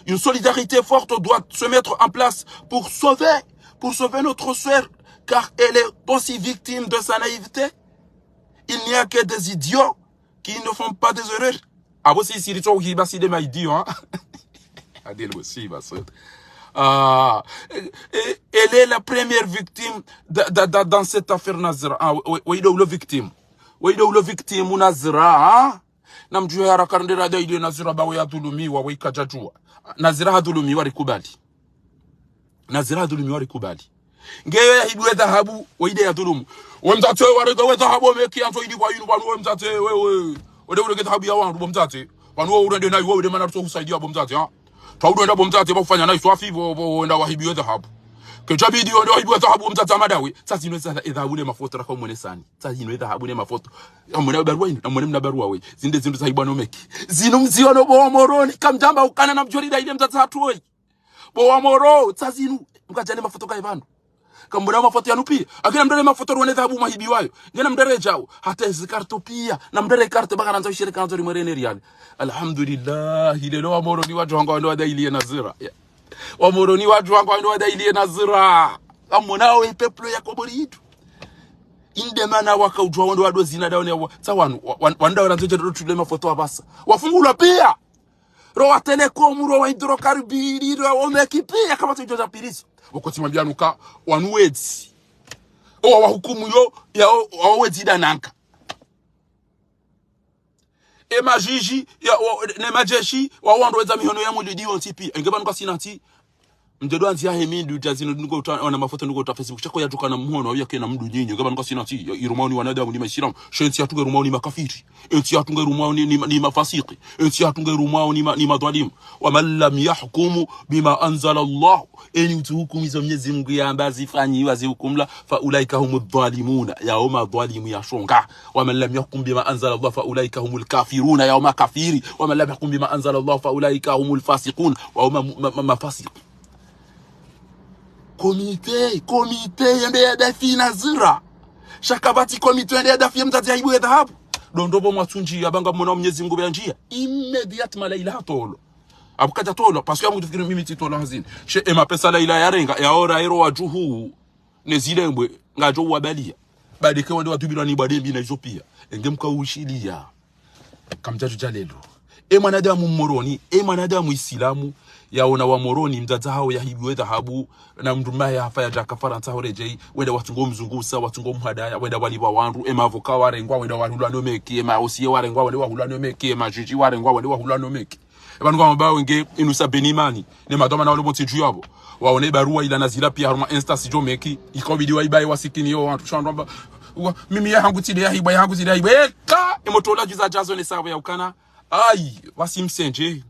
Une solidarité forte doit se mettre en place pour sauver, pour sauver notre sœur, car elle est aussi victime de sa naïveté. Il n'y a que des idiots qui ne font pas des erreurs. Apvo si, si, ritso uhiba si nde ma idiots, hein. Adil aussi, ma sœur. Ah, et, et elle est la première victime da, da, da, dans cette affaire Nazira. Ah, we, we, we ndo ulo victime. We ndo ulo victime Nazira, hein. Na mdjuwe haraka rende radaili Nazira ba we yadhulumiwa, we kadjadjuwa. Nazira hadhulumiwa rikubali. Nazira hadhulumiwa rikubali. Nge yo yahibiwe dhahabu, we inde yadhulumu. We mdzadze we warenge we dhahabu, o meki yandzo ili kwa inu, pvanu we mdzadze, we, we. Wende urenge dhahabu ya wandru, bo mdzadze. Pvanu we urende nayi, we, wende mana rutso husaidia, bo mdzadze, ha? Twa urenda bo mdzadze, pva ufanya nayi swafi, pvo, pvo, wenda wahibiwe dhahabu. Kedjabidi, wende wahibiwe dhahabu, bo mdzadze Hamada we. Tsa zinu za, e dhahabu ne mafoto, raka umwone sani. Tsa zinu e dhahabu ne mafoto. Amwone barua inu, amwone mna barua we. Zinde zindru zahibwa no meki. Zinu mziono bo wa Moroni, kamdjamba ukana na mdjori nda ile mdzadze hatru we. Bo wa Moro, tsa zinu, mkadjane mafoto kayi pvanu. Kamwona mafoto yanu pia. Akina mndru ne mafoto ruone dhahabu mahibiwayo. Ngena mndru redjao. Hata ezi karto pia. Na mndru re karto baka randza ushirika randza rimwere ne riali. Alhamdulillah. Lelo wa Moroni wadjuwa ngwawendo wadailiye Nazira. Ya. Wa Moroni wadjuwa ngwawendo wadailiye Nazira. Kamwona we peuple ya Komori yitu. Inde mana waka udjuwa wendo wado zina daone wa. Tsa wanu, wa, wa, wanda warandzo djero tule mafoto apvasa. Wafungulwa pia. Rowa Telecom, rowa Hydrocarbures, rowa o meki pia, kapvatsi udjo za pirizo. Wakati mwambianuka, wanu wedzi. Owa wahukumu yo, ya o, wa wedzi dananka. E madjidji, ya o, ne madjeshi, wa wandru wedza mihono ya mwili diwo ntsi pia. Enge pvanu kasina ntsi. Mdjedo andzi ya hemi, ndu dja zinu, nduko uta, ona mafoto, nduko uta Facebook, shako yadjuka na mhono, ya kena mndru nyinyi, enge pvanu kasina ntsi, ya irumao ni wanadamu ni maisilamu, she ntsi yatru nge irumao ni makafiri, e ntsi yatru nge irumao ni, ni, ni mafasiki, e ntsi yatru nge irumao ni ma, ni madhwalimu. ومن لم يحكم بما أنزل الله. Eni utsi hukumu izo Mnyezi Mungu yamba zifanyiwa zihukumlwa, فأولئك هم الظالمون. Yao madhwalimu ya shonga. ومن لم يحكم بما أنزل الله فأولئك هم الكافرون. Yao makafiri. ومن لم يحكم بما أنزل الله فأولئك هم الفاسقون. Wao ma, ma, ma, mafasiki. Comité, comité yende yadafi Nazira. Sha kapvatsi comité yende yadafi ye mdzadze yahibiwe dhahabu. Ndo ndopvo mwatsundji yabanga mwana wa Mnyezi Mungu pvya ndjia. Immédiatement Laila hatolo. Apvo kadja tolo, parce que amu kutufikiri mimi tsi tolo hazini. She e mapesa Laila yarenga, ya ora ero wadjuhu, ne zilembwe, ngadjo wabalia. Badeke wande wadhubilwa ni bwa dembi na izo pia. Enge mka ushiliya. Kamdjadju dja lelo. E mwanadamu Mmoroni, e mwanadamu Isilamu, yaona wa Moroni, mdzadze hawo yahibiwe dhahabu, na mndru mahe hafa yadjaka Farantsa ho redjei, wenda watsungo mzungusa, watsungo mhadaya, wenda walipva wandru, e mavoka warengwa, wenda wahulwa no meki, e maosiye warengwa, wenda wahulwa no meki, e madjidji warengwa, wenda wahulwa no meki. E pvanu ngwamba wenge inu sa Benimani, ne madhwamana wale pvo ntsi dju yapvo. Waone barua ila Nazira pia harumwa instance djo meki, ikobidi waibaye wasikini yo wandru, sha wandru wamba, wa, mimi ya hangu tsi nde yahibwa, ya hangu tsi nde yahibwa. Eka, e moto ola djuza djazo ne savo ya ukana, ayi, wasi msendje.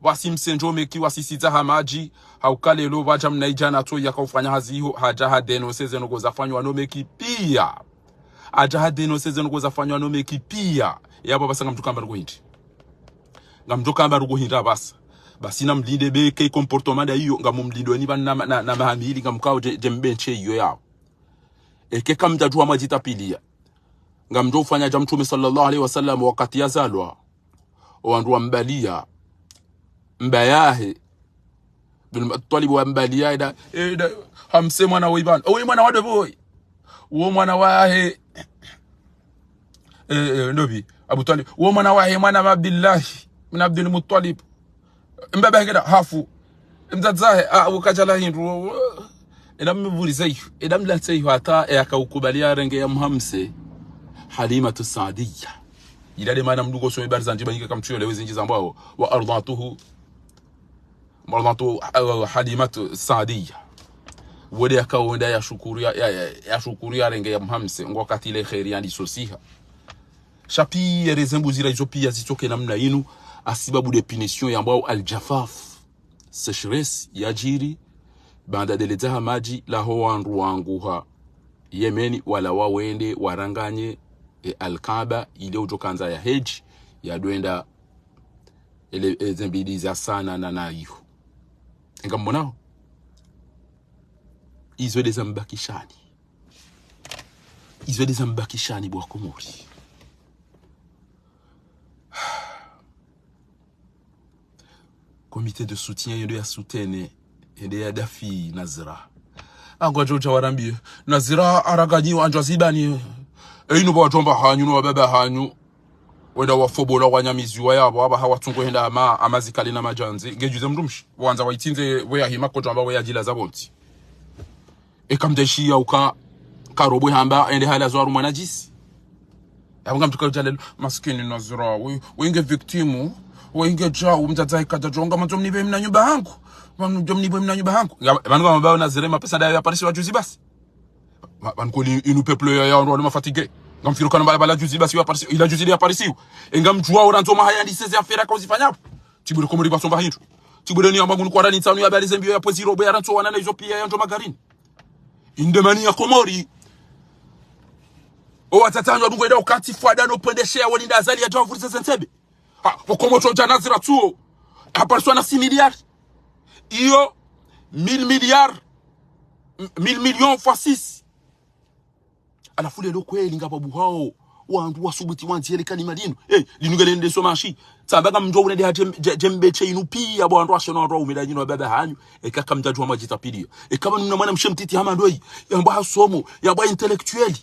Wasi msendjo meki wasi sidza ha madji, hauka lelo pvadja mnaidjana tso yaka ufanya hazi iho, hadja ha dénoncer ze ndrongoo zafanywa no meki piya. Hadja ha dénoncer ze ndrongoo zafanywa no meki piya. Yapvo pvasa ngamdjo kamba ndrongoo hindri. Ngamdjo kamba ndrongoo hindri pvasa. Basi namlinde be ke comportement nda iyo, ngamumlindoni pvanu na, na, na maha mili, ngamkao dje, dje mbenche iyo yao. Eke kamdjadjuwa mwadjitapiliya. Ngamdjo ufanya dja Mtrume swallallahu alayhi wa sallam wakati yazalwa. Owandru wambaliya. Mbayahe. Abdul Mutwalib wambaliya, eda, eda, Hamse mwana woyi pvanu. Owoyi mwana wa dwe pvoyi. Uwo mwana wahe. Eh, eh, ndopvi. Abu Twalib. Uwo mwana wahe, mwana wa Abdillahi. Min Abdul Mutwalib. Mbaba hekeda hafu. Mdzadze wahe, ah, ukadjala hindru. Eda mvurize iyo. Eda mlantse iyo hata, e aka ukubali yarenge ya mhamse. Halimatu Saadiya. Ila de mana mdru ngo some bari zandji ba nyinga kamtsuyo lewe zindji zambwao. Wa ardhatuhu. Wa ardhatuhu, ah, Halimatu Saadiya. Wode yaka wenda yashukuru ya, ya, ya, yashukuru yarenge ya mhamse. Ngo wakati ile kheri yandisosiha. Sha piya eze mbuzi ra izo piya zitsoke namna inu, hasibabu de punition yambwao al-jafaf, sécheresse, yadjiri, baanda de ledza ha madji, laho wandru wanguha Yemeni, wala wawende, waranganye, e Alkaaba, ile udjo kandza ya hedji, ya dwenda, ele, eze mbili za sana na, na iyo. Ngammonao? Izo de zambakishani. Izo de zambakishani bo Wakomori. Comité de soutien yende ya soutenir, yende ya dafi Nazira. Ango adjo dja warambiye. Nazira araganyiwa andjwa zibani. E inu bo wadjomba hanyu, no wababa hanyu. Wenda wafobola wanyamiziwa yapvo, apvaha watsungo henda ama, ama zikali na madjandzi. Ngedjuze mdrumshi. Wandza waitsindze, we yahima kodjo amba we yadjilaza pvontsi. Eka mdjaishiya uka karobwe hamba ende halazo harumwa nadjisi. Yapvo ngamdjo kaudja lelo, maskini Nazira, we, wenge victime, wenge djau, mdzadze wahe kadjadjo, ngamwandzo mnipve mna nyumba hangu. Pvanu djo mnipve mna nyumba hangu. Ya, pvanu ngamwambao Nazira mapesa ndayo yaparisiwa juzi basi. Pva, pvanu koli inu peuple ya, ya, wandru wanu mafatigué. Ngamfikiri kana mbala, mbala juzi basi yaparisi, ila juzi yaparisiwa. E ngamdjuwa orandzo mahaya ndise ze affaire kauzifanya pvo. Tsi bure Komori pvasomba hindru. Tsi bure ni yamba ngunu kwarani ntsanu ya bali zembiyo ya pvwezi robo ya rantso wana na izo piya ya ndjo magarini. Inde mani ya Komori. Owadzadze wanyu wadungo eda ukati fwada no pvwendesheya wali nda Azali yadja wavurize ze ntsebe. Ha, pvo Komori tsodja Nazira tsuo. Hapariswa na six milliards. Iyo, mille milliards. M-, mille millions fois six. Halafu lelo kweli ngapvo buhao wandru wasubuti wandzihe le kalima linu. Eh, linu ngele nde somashi. Tsamba ngamdjo unende ha djem-, dje-, djembe she inu piya bo wandru washe no wandru waume nda nyinyi wababa hanyu. Eka kamdjadjuwa mwadjitapiliya. Eka pvanu mna mwana mshe mtiti hama ndoyi. Yambwa hasomo, yambwa intellectuel.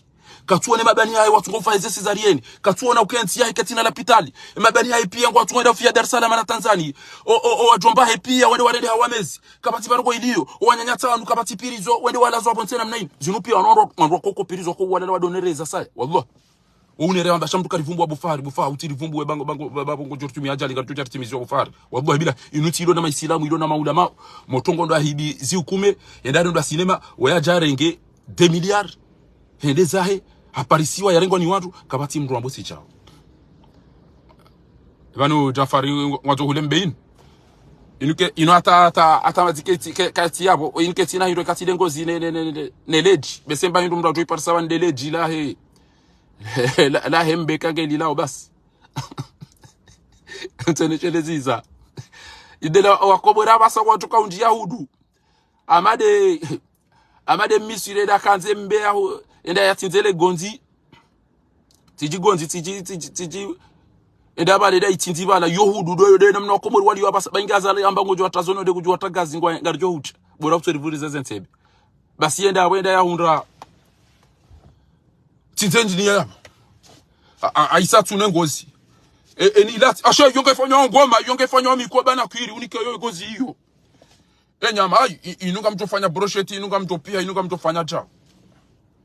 Katsuone mabani yahe watsungo ufa eze césarienne. Katsuona uka entsi yahe kaitsina lapitali. E mabani yahe piya ngwatsungo enda ufiya Dar es Salaam na Tanzania. O, o, o wadjomba wahe piya wende warende hawamezi. Kapvatsi pvanu ko iliyo, wananya tsanu, kapvatsi pirizo, wende walazwa pvontsena mna inu. Zinu piya wanu wandru, wandru wakoko pirizo ko walala wadonereza saya. Wallah. Wo unere wamba sha mdru karivumbua bo Fahari, bo Fahari, utsi rivumbue bango, bango, ba-, ba-, bango djortumia ajali, ngaritsodja ritimiziwa bo Fahari. Wallahi bila, inu tsi ilo na maisilamu, ilo na maulama, motrongo ndo ahibi ziukume, yenda ndo cinéma, waya djarenge, deux milliards. Hende zahe, haparisiwa, yarengwa ni wandru, kapvatsi mdru wambo tsi djao. Pvanu Jafari ngwandzo hule mbe inu. Inu ke, inu hata, hata, hata mazike tsi, ke, kati yapvo, inu ke tsina hindru kati de ngozi ne, ne, ne, ne, ne ledji. Bese mba hindru mdru adjo iparisa wani de ledji lahe. La, lahe mbe kange lilao basi. Ntsene shele ziza. Inde la wakomori pvasa watsuka undji ya hudu. Amade, amade Misri eda kandze mbe ya hu-, enda yatsindze le gondzi. Tsidji gondzi, tsidji, tsidji, tsidji. Enda pvale eda itsindzi pvala, yo hudu, do, do, namna wakomori wali wapvasa, ba inga Azali yamba ngudjo watazono de kudjo watagazi ngwa, ngaridjo hudja. Bora kutsori vurize ze ntsebe. Basi yenda, wenda yahundra. Tsindze ndjini ya yama. A, a, aisa tsune ngozi. E, e, ni lati, asha yonge fanywa ngoma, yonge fanywa mikoba na kwiri, unike yo ngozi iyo. E nyama, ayi, i-, inu ngamdjofanya brochette, inu ngamdjopiya, inu ngamdjofanya djao.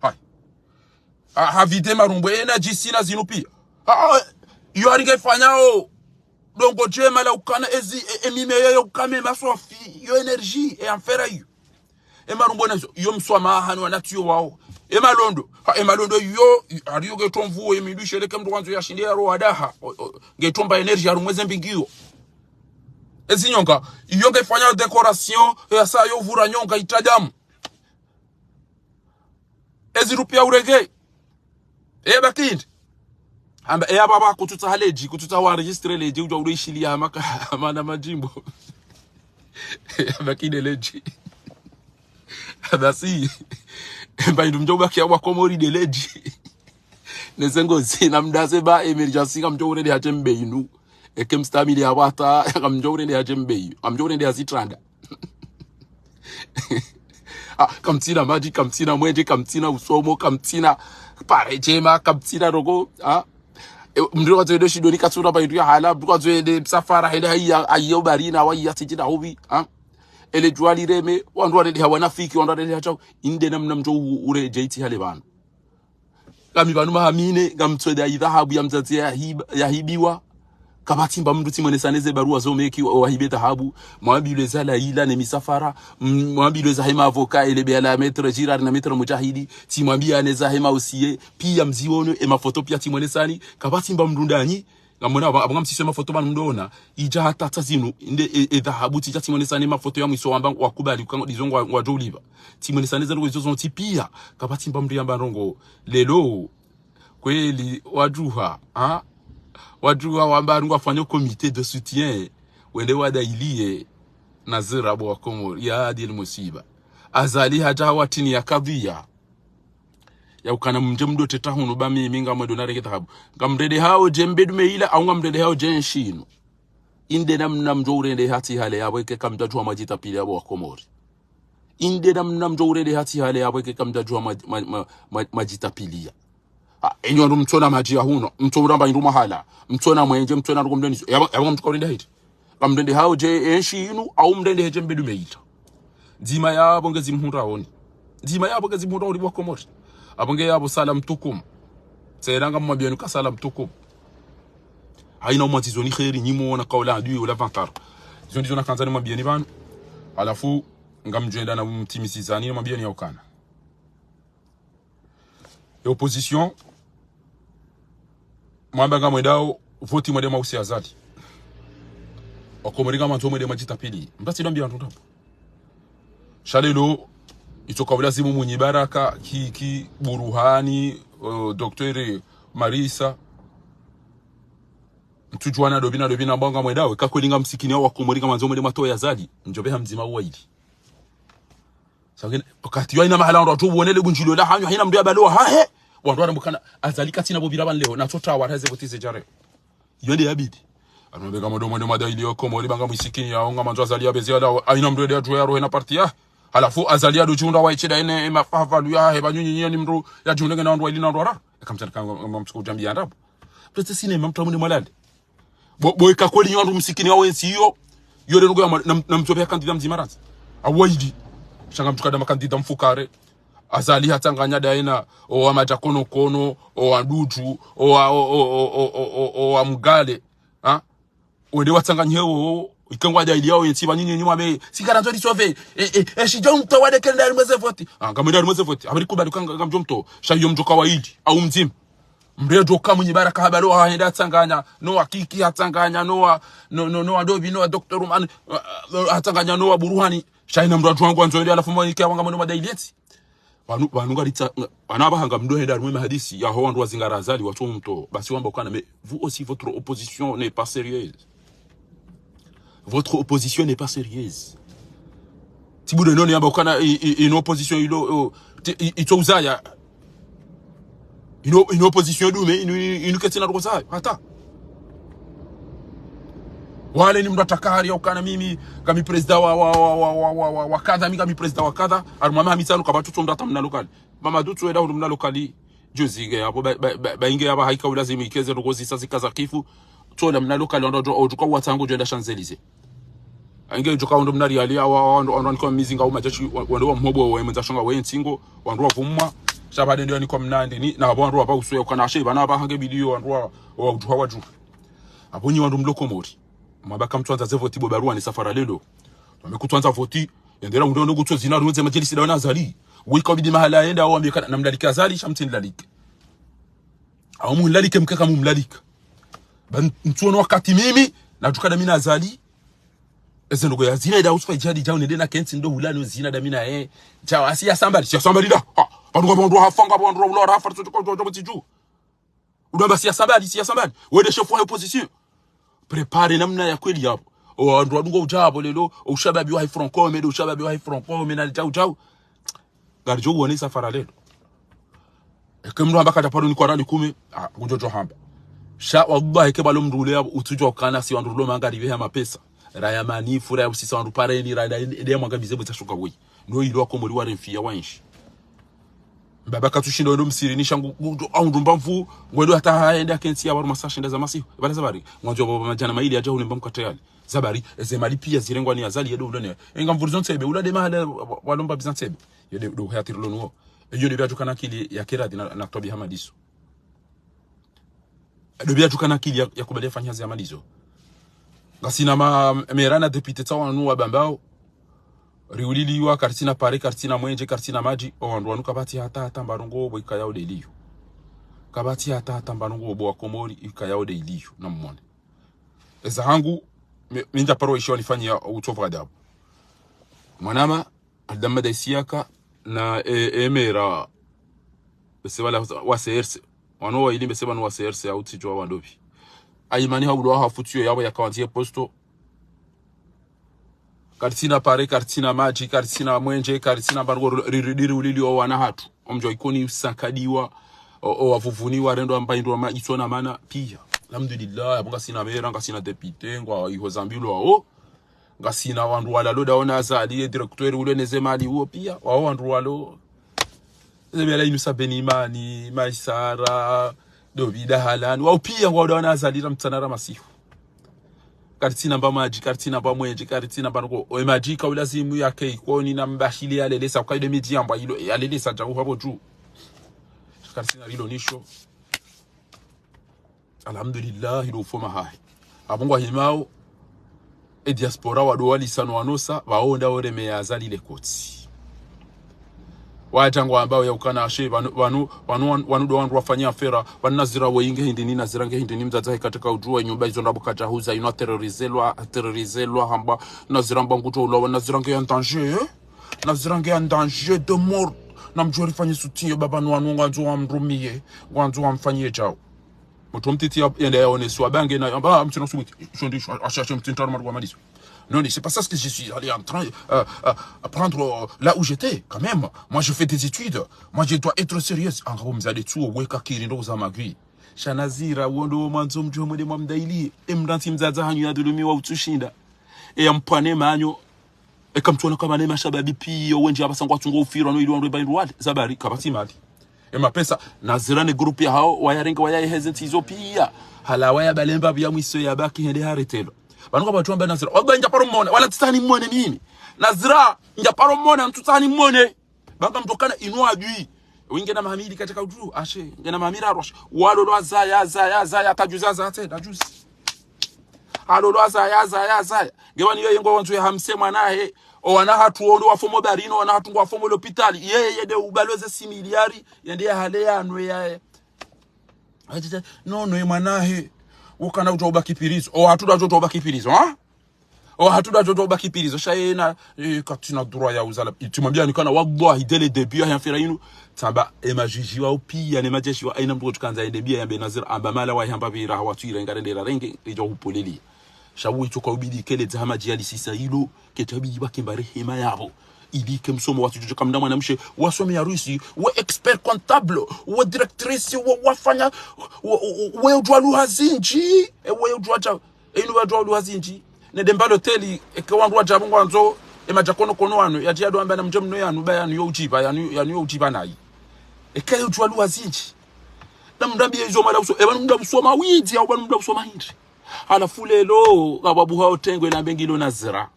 Hayi. A, havide marumbu, e na djisi na zinu piya. A, a, yo haringe fanyao. Ndrongoo ndjema la ukana ezi, e, e mimea yo ukame maswafi, yo énergie, e amfera iyo. E marumbu nazo, yo mswamaha ni wanatiyo wao. E malondo, ha, e malondo yo, i-, hariyo ngetomvuo, e mindru isheleke mdru wandzo yashinde ya roha daha. O, o, ngetomba énergie harumwa ze mbingiyo. Ezi nyonga, iyo nge ifanya décoration, ya sa yo vura nyonga itadamu. Ezi rupiya urenge. E bakindi. Amba, e aba ba kutsutsaha ledji, kutsutsaha wa enregistré ledji, udja ulo ishiliya hama ka-, hama na madjimbo. E bakindi ledji. Basi. Mba indru mdjo bakiya wa Komori nde ledji. Neze ngozi, na mdaze ba emergency, kamdjo urendeha tsi mbe inu. Eke mstamili ya wata, kamdjo urendeha tsi mbe inu. Kamdjo urendeha zitranda. Ah, kamtsina madji, kamtsina mwendje, kamtsina usomo, kamtsina pare djema, kamtsina rogo, ah. E, mndru kwazo ende shidoni katsuna ba indru ya hala, mndru kwazo ende msafara, hende haiya, haiya ubarina, waiya tsidjina hubi, ah. Ele djuwa lireme, wandru warendeha wanafiki, wandru warendeha tsau, inde namna mdjo u-, uredjeyi tsi hale pvanu. Ngami pvanu maha mine, ngamtsoda idhahabu ya mdzadze yahiba-, yahibiwa. Kapvatsi mba mndru tsimwenesane ze baruwa zo meki wa-, wahibe dhahabu. Mwambilwe za Laila ne misafara. M-, mwambilwe za hema avoka ele beya la maître Girard na maître Mujahidi. Tsimwambiane za hema usiye. Piya mziono e mafoto piya tsimwenesani. Kapvatsi mba mndru ndanyi. Ngamwona aba-, aba ngamsise mafoto pvanu mdona. Idja hata tsa zinu. Inde e, e dhahabu tsidja tsimwenesane mafoto ya mwiso wamba wakubali uka ngo ndizo ngwa, ngwadjo ulipva. Tsimwenesane ze ndrongo izo zontsi piya. Kapvatsi mba mndru yamba ndrongo. Lelo. Kweli, wadjuha, ha? Wadjuha wamba ngwafanya comité de soutien. Wende wadayiliye na zirabu wa Komori. Ya adil musiba. Azali hadja hawatini ya kadhiya. Ya ukana mndje mdo teta hunu ba mimi ngamwendo narenge dhahabu. Ngamrende hao dje mbedu meyila, au ngamrende hao dje nshinu. Inde namna mdjo urendeha tsi hale yapvo eke kamdjadjuha madjitapili yapvo wa Komori. Inde namna mdjo urendeha tsi hale yapvo eke kamdjadjuha ma-, ma-, ma-, ma-, madjitapiliya. Ah, enyi wandru mtsona madji ya huno, mtso uramba indru mahala, mtsona mwendje, mtsona ruko mdeniso. Yapvo, yapvo ngamdjo ka urende hiti. Kamrende hao dje enshi inu, au mrende hedje mbedu meyila. Ndzima yapvo nge zimhundraoni. Ndzima yapvo nge zimhundraoni wa Komori. Apvo nge yapvo salam tukum. Tsena ngamwambiyani ka salam tukum. Haina umwatsi zoni kheri, nyi mwona kaula adui ula vantaro. Izo ndizo nakandza nimwambiyeni pvanu. Halafu, ngamdjwenda na mtimisizani nimwambiyeni ya ukana. E opposition, mwamba ngamwendao, voti mwende mwausi Azali. Wa Komori ngamwandzo mwende madjitapili. Mtatsi dambi wandru ndapvo. Sha lelo, itsoka ulazimu Mwinyi Baraka, Kiki, Buruhani, uh, Docteur Marisa. Mtsudjuwana dobi na dobi na mbanga mwendao, eka kweli ngamsikini hao wa Komori ngamwandzo mwende mwatowe Azali. Ndjopve ha mdzima uwaili. Sangine, wakati yo haina mahala wandru watsu wonele bundjilo la hanyu, haina mndru ya balo hahe. Wandru wandru mkana, Azali katsina bobira ban leo, na tsota waraze voti ze djare. Iyo nde yabidi. Anu mbeka mdo mwende madaili yo Komori ba ngamwisikini yao ngamwandzo Azali ya bezi ya lao, haina mndru ya djuwa ya rohe na parti ya. Halafu Azali ya dudjunda wa ichida ine, ema favalu ya he, ba nyunyi nyinyi ni mndru ya djunde ngena wandru waili na wandru wara. Eka mtsana kanga, kanga mtsuko djambi ya ndrabo. Pese sinema mtu amune mwalale. Bo, bo eka kweli nyi wandru msikini wa wentsi iyo, iyo lelo ngoya mwa-, na, na mtsobe ya kandida mdzima randzi. Awaidi. Sha ngamtsukada makandida mfukare. Azali hatsanganya daina, owa madja kono kono, owa ndudju, owa, o, o, owa mgale. Ha? Wende watsanganye wo, ika ngwadayili yao yentsi ba nyinyi nyuma be, si ngarandzo risove, e, e, e, shidjo mto wade kenda harimwa ze voti. Ah, ngamwende harimwa ze voti. Habari kubali ka nga-, ngamdjo mto, sha iyo mdjo kawaidi, au mdzima. Mndru yadjoka Mwinyi Baraka habalo hahenda hatsanganya, no wa Kiki hatsanganya, no wa, no, no, no wa Dobi, no wa Docteur Umani, uh, uh, hatsanganya, no wa Buruhani. Sha haina mndru adjuwa ngwandzo yende halafu mwanike wanga mwendo madaili yentsi. Pvanu, pvanu ngaritsa, nga-, pvanu apvaha ngamdo henda harimwa mahadisi, yaho wandru wazingara Azali, watso mto, basi wamba ukana, mais vous aussi votre opposition n'est pas sérieuse. Votre opposition n'est pas sérieuse. Tibude none yamba ukana i, i, ino opposition ilo, o, ti, i, itso uzaya. Ino, ino opposition dume, inu, inu ketsina rokoza, hata. Wale ni mndru atakahari ya ukana mimi, ngami président wa, wa, wa kadha, mi ngami président wa kadha, harumwa maha mitsanu kapvatsu tso mndru ata mna lokali. Mama dutsu wenda hundru mna lokali. Juzi inge yapvo, ba, ba, ba, ba inge yapvo haika ulazimu ikeze rokozi sa zika za kifu. Tsola mna lokali wandru wadjo, wadjo kwa watsangu djwenda Champs-Élysées. Inge djoka wandru mna riali, awa, awa, wandru, wandru wanikwa mizinga, au majeshi, wa-, wandru wa mhobo, wa mwenza shonga, wa yentsingo, wandru wavumwa. Sha pvade nde wanikwa mna ndini, na apvo wandru wapva usuya, ukana ashe, pvana apvaha nge bidiyo, wandru wa, wa udjuha wadjuha. Apvo nyi wandru mlo Komori. Mwabaka mtswandza ze voti bo baruwa ni safara lelo. Mwame kutswandza voti, yendera undro ndo kutswa zina runze majelisi dawana Azali. Wika ubidi mahala yenda, wambe kana, namlalike Azali, sha mtsi nilalike. Au mumlalike mkeka mumlalika. Ba ntsuono wakati mimi, nadjuka da mi na Azali. Eze ndrongoo ya zina ida usufa idjadi djao nende na kentsi ndo hulani zina da mina, eh. Djao, asi ya sambali, si ya sambali da. Ha, pvanu ngapvo wandru wahafa, ngapvo wandru wahula, wahafa, tso, tso, tso, tso, tso, tso. Udamba si ya sambali, si ya sambali. Wende shefu wa opposition. Prépare namna ya kweli yapvo. O wandru wadungo udja apvo lelo, o ushababi wa Front Commun, o ushababi wa Front Commun, na djao, djao. Ngaridjo uone safara lelo. Eke mndru hamba kadja paro ni kwa rali kume, ah, kudjo djo hamba. Sha, wallahi, eke balo mndru ule ya utsudjwa ukana si wandru lo manga rive ya mapesa. Raya manifu, raya usisa wandru pareni, raya ende ya mwanga mize bweza shuka wei. No ilo wa Komori wa renfi ya wa inshi. Mbaba katsushindo ndo msiri, ni shangu, ngu-, ngu-, au ndumba mvu, ngwendo hata haende akentsi ya waru masaa shenda za masihu. Bala zabari, ngwandzo baba madjana mayili yadja ulemba mkate yali. Zabari, eze mali piya zirengwa ni Azali yedo ulone. Enga mvurizo ntsebe, ula de mahala wa-, wa-, walomba biza ntsebe. Yede do hayati rilo nuo. Eyo de biya djukana akili ya kera dina na tobi hamadiso. Do biya djukana akili ya, ya kubali ya fanya hazi hamadiso. Ngasina ma, mera na député tsa wanu wa Bambao. Riuliliwa, karitsina pare, karitsina mwenje, karitsina madji. O wandru wanu kapvatsi hata, hata mbarongo bo ikayao de liyo. Kapvatsi hata, hata mbarongo bo wa Komori ikayao de liyo. Na mmone. Eza hangu, mi, mi ndja paro ishiwa nifanyia utsovu adabu. Mwanama, Adama da Isiaka, na, e, e mera, bese bala wa C R C. Wano wa ili bese banu wa C R C ya utsidjwa wandopvi. Ayimani ha ulo ha futio yabo ya kawanzi ye posto. Karitsina pare, karitsina madji, karitsina mwenje, karitsina mbarongo ri-, ri-, ri-, riulili o wana hatru. Omdjo Ikoni usakadiwa, o, o wavuvuni warendwa mbaindwa ma itso na mana, piya. Alhamdulillah, apvo ngasina mera, ngasina député, ngwa iho zambilwa o. Ngasina wandru walalo da ona Azali, ye directeur ule neze mali uo piya. Wao wandru walo. Ze biya la inu Sabeni Imani, Maisara, Dovida Halani. Wao piya ngwa da ona Azali ra mtsana ra masihu. Karitsina mba madji, karitsina mba mwenje, karitsina mba noko. Oe madji ka ulazimu yake Ikoni na mbashili ya lelesa, ukaide midji yamba ilo, ya lelesa djau hapvo dju. Karitsina rilo nisho. Alhamdulillah, ilo ufoma hahe. Apvo ngwa himao, e diaspora wado walisano wanosa, waonda oreme ya Azali le kotsi. Wadja ngwambao ya ukana ashe, wanu, wanu, wanu, wanu, wanu do wandru wafanya afera, wanu Nazira weinge hindrini, Nazira nge hindrini, mdzadze hekateka udjuwa, nyumba izo ndrabo kadja huza, inu aterrorizelwa, aterrorizelwa, hamba, Nazira mba ngutso ulawa, Nazira nge ya danger, eh? Nazira nge ya danger de mort. Na mdjo rifanye soutien, baba no wanu ngwandzo wamrumiye, ngwandzo wamfanyiye djao. Mutru mtiti ya, yende yaoneswa bange na, amba, ah, mtsina subuti, shondi, sho-, asha, asha, mtiti ntaru maru wa maliso. Non, c'est pas ça ce que je suis allé en train, euh, euh, apprendre, euh, là où j'étais, quand même. Moi, je fais des études. Moi, je dois être sérieuse. Anga mzade tsuo, weka kiri ndo za magui. Sha Nazira, wondo mwandzo mdjo mwende mwamdaili. E mdantsi mdzadze hanyu ya dhulumiwa utsushinda. E ya mpwane manyo. Eka mtsuona kama ne mashababi piya, wendji apvasa ngwatsungo ufirwa no ili wandru ebaindru wale. Zabari, kapvatsi mali. E mapesa, Nazira ne groupe ya hao, wayarenge wayaheze ntsi izo piya. Hala waya balemba piya mwiso ya baki hende haretelo. Pvanu kapvatsu amba Nazira. Waba ndja paro mone, wala tsitsani mone mimi. Nazira, ndja paro mone, ntsutsani mone. Banga mtokana inu adui. Winge na mahamili katika udru, ashe, nge na mahamili arwashe. Walo lwa zaya, zaya, zaya, kajuza zate, na juzi. Alo lwa zaya, zaya, zaya. Nge wani yo yengo wandzo ya hamse mwanahe. O wana hatru wondo wafomo barino, wana hatru ngwafomo lopitali. Ye, ye de ubaloze similiari, yende ya hale ya nwe ya. Ajija, no, no, ye mwanahe. Wokana udjo ubaki pirizo. O hatru da udjo ubaki pirizo, ha? O hatru da udjo ubaki pirizo. Sha yena, eh, katsina droit ya uzala. Itsimwambia nikana, wallahi, dès le début, ya hafera inu. Tsamba, e majiji wa upiya, ne majeshi wa, aina mdru kandza yende biya yambe Nazira, amba mala wa hamba pvira, hawa tswira, ngarende ra renge, idjo upoleli. Sha wu itsoka ubidi kele dza hama djali sisa ilo, ketsabidi bakemba rehema yapvo. Ili ke msomo wa tsudjo kamna mwanamshe, wasome ya Russie, we expert comptable, we directrice, we wafanya, we, we, we udjuwa lugha zindji, e we udjuwa dja, e inu wadjuwa lugha zindji. Ne demba loteli, eke wandru wadja pvo ngwandzo, e madja kono kono wanu, yadji yado amba na mdje mno yanu, ba yanu yo udjiba, yanu, yanu yo udjiba nayi. Eke yo udjuwa lugha zindji. Na mdambi ya izo mala uso, e pvanu mdambi usoma widzi, au pvanu mdambi usoma hindri. Halafu lelo, kababu hao tengwe na mbengilo Nazira.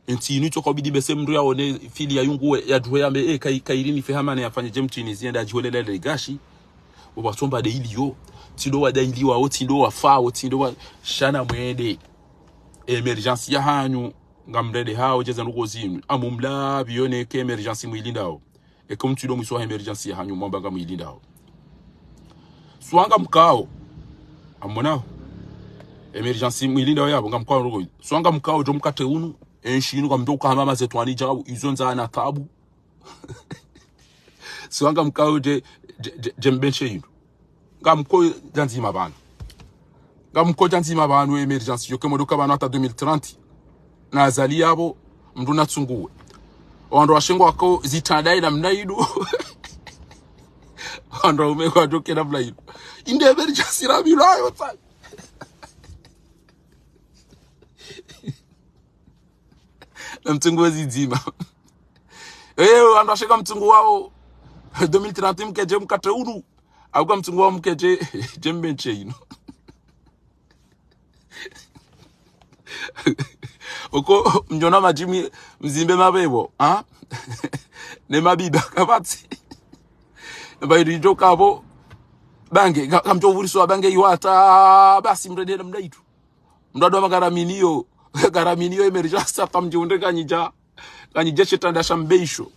Ntsi inu itsoka ubidi bese mndru yaone fili ya yunguwe, ya duwe yambe, eh, kai-, kairi ni fehamane yafanye dje mtsini zienda adjiwelele le gashi. Uba tsomba de iliyo. Tsindo wadailiwa, o tsindo wafa, o tsindo wa, shana mwende. Emergence ya hanyu, ngamrende hao, djeza nuko zinu. Amumla, biyone ke emergence mwilindao. Eke mtsindo mwiso wa emergence ya hanyu mwamba ngamwilindao. Swanga mkao. Amonao. Emergence mwilinde yapvo, ngamkao ndrongoo. Swa ngamkao djo mkatre unu, enshi inu ngamdjo ukahama mazetwani djau, izo ndzana tabu. Swa ngamkao dje, dje, dje, dje mbenshe inu. Ngamkao dja ndzima pvanu. Ngamkao dja ndzima pvanu emergence, yo ke mwedo ka pvanu hata deux mille trente. Na Azali yapvo, mndru natsunguwe. Wandru washe ngwakao zitranda ina mna inu. Wandru waume ngwadjo ke namna inu. Inde emergence rapvilwa yo tsa. Na mtsunguwe zidzima. Eh, wandru washe ngamtsunguwao deux mille trente mkedje mkatre unu. Au ngamtsunguwao mkedje, dje mbenshe inu. Oko mdjona madjimwi mzimbe mapvepvo, ha? Ne mabiba kapvatsi. Mba idu idjo kapvo. Bange, ka-, kamdjo pvuliswa bange iwata, basi mrende namna itu. Mndru ado ma garamini yo, garamini yo emergence hata mdji undre kanyidja, kanyidja shetranda sha mbeisho.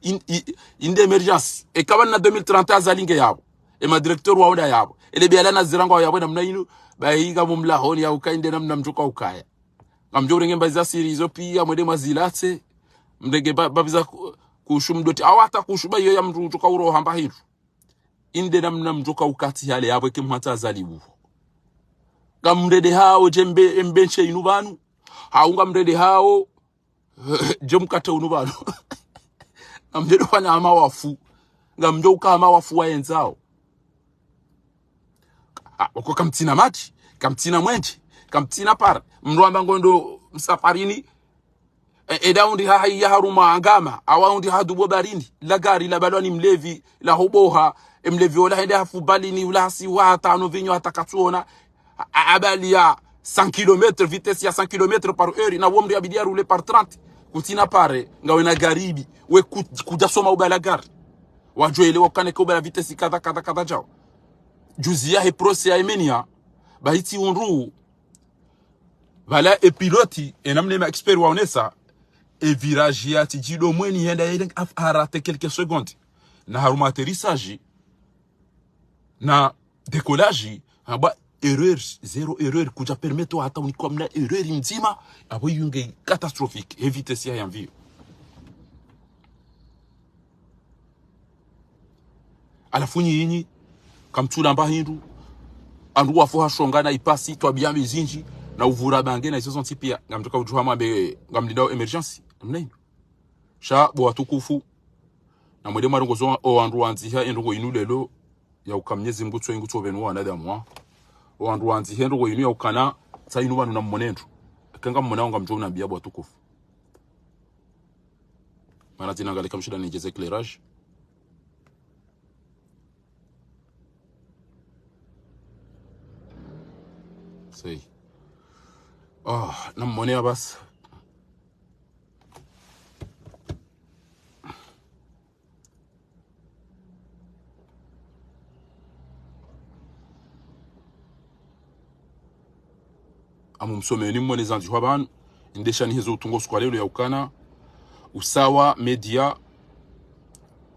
In-, i-, inde emergence. Eka pvanu na deux mille trente Azali nge yapvo. E madirecteur wao nda yapvo. Ele biala na zirangwa yapvo namna inu, bayi ngamumlahoni ya uka inde namna mdjo ka ukaya. Ngamdjo urenge mbazi za siri izo pia, mwende mwazilatse, mrenge ba-, babi za ku-, kushu mdoti, au hata kushu ba iyo ya mndru udjo ka uroha mba hindru. Inde namna mdjo ka ukati hale yapvo eke mwata Azali uho. Ngamrende hao dje mbe-, mbenshe inu pvanu. Hau ngamrende hao, dje mkatre unu pvanu. Ngamdjo fanya hama wafu. Ngamdjo uka hama wafu wayendzao. Ah, oko kamtsina madji, kamtsina mwendje, kamtsina pare. Mndru amba ngondo msafarini, e, enda undi ha, ha, ya haruma angama, awa undi ha dubo barini, la gari la balwa ni mlevi, la huboha, e mlevi ola hende hafu balini, ula hasi wa hata ano vinyo hata katsuona, a, a, abali ya cent kilomètres, vitesse ya cent kilomètres par heure, na wo mndru yabidi ya rouler par trente, kutsina pare, ngawe na gari ibi, we ku-, kudja soma ubala gari. Wadjo elewa ukana ke ubala vitesse kadha, kadha, kadha djao. Juzi yahe procès ya Emenia, bahi tsi undru, pvala e pilote, e namna ma expert waonesa, e virage ya tsi djido mweni yenda yele af-, arate quelques secondes. Na haruma atterrissage, na décollage, hamba erreur, zéro erreur, kudja permettre hata unikwa mna erreur mdzima, apvo yunge catastrophique, e vitesse ya, ya mvio. Halafu nyinyi, kamtsula mba hindru, andru wafu ha shonga na ipasi, twabia mbi zindji, na uvura bange, na izo zontsi pia, ngamdjo ka udjuha mwambe, ngamlindao emergence, namna inu. Sha, bo watukufu, na mwende mwarongozo o wandru wandziha, e ndrongoo inu lelo, ya uka Mnyezi Mngu tso ingu tso pvenu wanadamu wa. O wandru wandziha, e ndrongoo inu ya ukana, tsa inu pvanu na mmone ndru. Eka ngammonao ngamdjo unambia bo watukufu. Mana tsina ngalika mshinda nidjeze éclairage. Sei. Ah, na mmone ya basi. Amu msomeni mmone zandzihwa pvanu, ndeshani hezo utungo usiku wa lelo ya ukana, Usawa Media,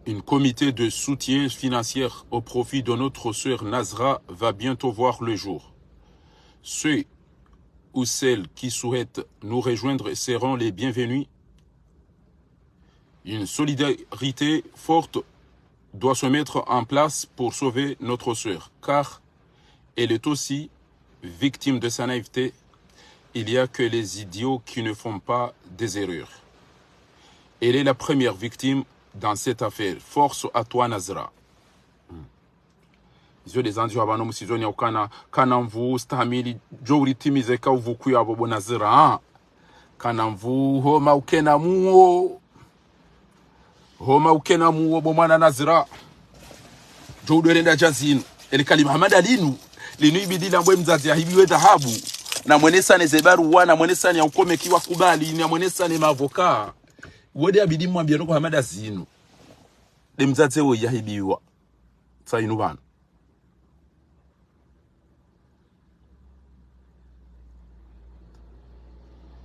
une comité de soutien financier au profit de notre sœur Nazra va bientôt voir le jour. Ceux ou celles qui souhaitent nous rejoindre seront les bienvenus. Une solidarité forte doit se mettre en place pour sauver notre sœur, car elle est aussi victime de sa naïveté. Il y a que les idiots qui ne font pas des erreurs. Elle est la première victime dans cette affaire. Force à toi, Nazra. Izo nde zandzihwa pvanu musizoni ya ukana, kana mvu stahamili, djo uritimize ka uvuku ya bo bo Nazra. Kana mvu homa ukena muo. Homa ukena muo bo mwana Nazra. Djo udwerenda dja zinu. Eli kalima hamada linu. Linu ibidi lambwe mdzadze ya hibiwe dhahabu. Na mwenesane ze baruwa, na mwenesane ya ukome kiwa kubali, na mwenesane mavoka. Wode abidi mwambia noko hamada zinu. Nde mdzadze wo ya hibiwa. Tsa inu pvanu.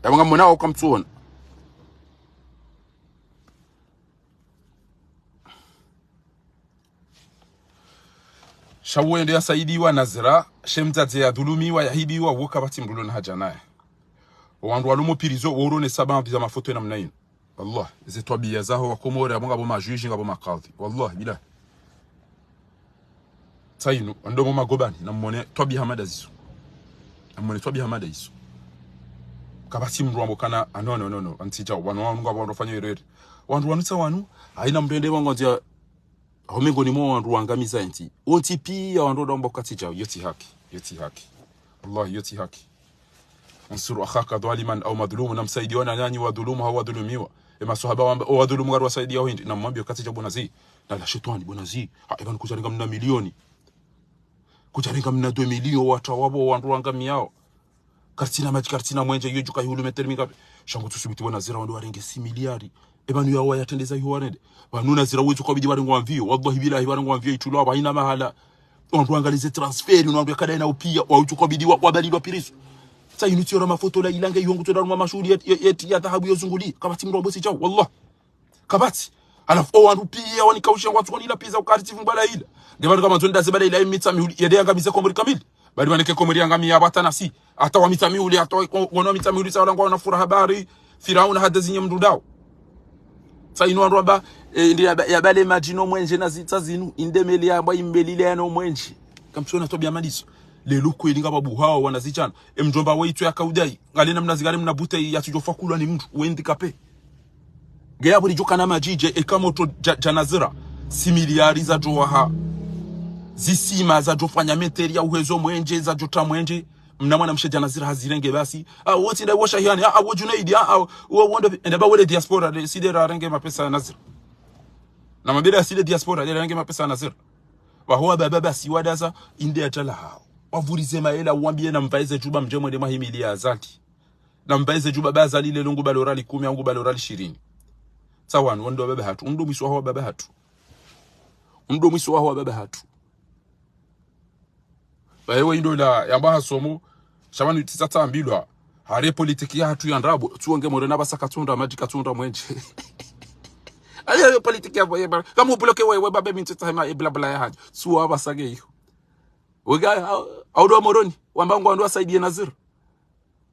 Yapvo ngammonao uka mtsuona. Sha wo ndo yasaidiwa Nazira, she mdzadze yadhulumiwa, yahibiwa, wo kapvatsi mdru ulo na haja naye. Wandru walo mo prison, wo uronesa baadhwi za mafoto namna inu. Wallah, ze twabiya zaho wa Komori, abo ngapvo majuge, ngapvo makadhi. Wallah, billah. Tsainu, ndo mo magobani, namwone twabiya hama nda zizo. Namwone twabiya hama nda zizo. Kapvatsi mdru wambo kana, ah, no, no, no, no, antsi djao, wanu, wanu, ngapvo wandru wafanya ireri. Wandru wanu tsa wanu, haina mdru ende wangondzia, ho mengoni mwa wandru wangamiza entsi. Wontsi piya wandru ndo wamba katsi djao, yo tsi haki, yo tsi haki. Wallah, yo tsi haki. Unsur akhaka dhaliman au madhlum, na msaidiwa na nyanyi wadhulumu hau wadhulumiwa. E maswahaba wamba, o wadhulumu ngari wasaidiya hindri, na mwambiyo katsi djao bo nazi. Na la shetwani bo nazi. Ha, eba kudjarenga mna milioni. Kudjarenga mna deux millions watra wapvo wandru wangamiyao. Kartsina madji, kartsina mwenje, iyo djuka ihulu metri mingapvi. Sha ngo tsusubuti bo Nazira wandru warenge six milliards. Eba nu yawo yatrendeza iho warende. Pvanu Nazira wetsu kabidi warengwa mviyo. Wallahi billahi warengwa mviyo itulwa, haina mahala. Wandru wangalize transfert, wandru yakada ina upiya, wa utsu kabidi wa, wabalilwa prison. Tsainu tsiona mafoto la ilange iho ngutso ndarumwa mashuhuli yet-, yet-, yet-, ya dhahabu yo zunguli. Kapvatsi mdru wambo tsi djao, wallah. Kapvatsi. Halafu, o wandru piya wanikausha ngwatsu koni la piza ukari tsi vumba la ila. Nge pvanu kama ndzo ndaze bala ila Mitsamihuli, yende yangamize Komori kamili. Bali wanike Komori yangamiya pvwatana si. Hata wa Mitsamihuli, hata wa, wa, wana wa Mitsamihuli, sa wala ngwa wana furaha bari. Firauna hada zinye mdru ndao. Tsainu wandru wamba, eh, ndi ya ba-, ya bale madji no mwenje na zitsa zinu, inde meli yamba imbeli ile ya no mwenje. Kamtsiona twabiya maliso. Lelo kweli ngapvo buhawa wana zidjana. E mdjomba we itso ya kaudai. Ngale namna zingale mna bouteille ya tsidjo fakulwa ni mdru. Wendi kape. Nge yapvo lidjo kana madjidje, eka motro dja, dja Nazira. Six milliards zadjo waha. Zisima zadjo fanya metri ya uhezo mwenje, zadjo tra mwenje. Mna mwana mshe dja Nazira hazirenge basi. Ah, wotsi nda washa hiyani. Ah, ah, wo Junaidi. Ah, ah, wo, wo ndo, enda ba wele diaspora, de, si nde rarenge mapesa ya Nazira. Na mabira si nde diaspora, nde rarenge mapesa ya Nazira. Waho wababa basi wadaza, inde ya djala hao. Wavurize mahela, wambiye na mvaeze djuba mdje mwende mwahimiliya Azali. Na mvaeze djuba ba Azali lelo ngu balo riali kumi, au ngu balo riali shirini. Tsa wanu, wandru wababa hatru. Undru mwiso waho wababa hatru. Undru mwiso waho wababa hatru. Baye we indo la, yamba hasomo, sha pvanu tsi sa tsambilwa. Hare politiki ya hatru ya ndrabo, tsuonge more na pvasa katsundra, madji katsundra mwenje. Ayo, ayo politiki ya pvo, ye ba, kamu bloke we, we babe mintsi tsahema, e blabla ya hadji. Tsuwa pvasa nge iyo. Wega, au, au ndo Moroni, wamba ngwandru wasaidiye Nazira.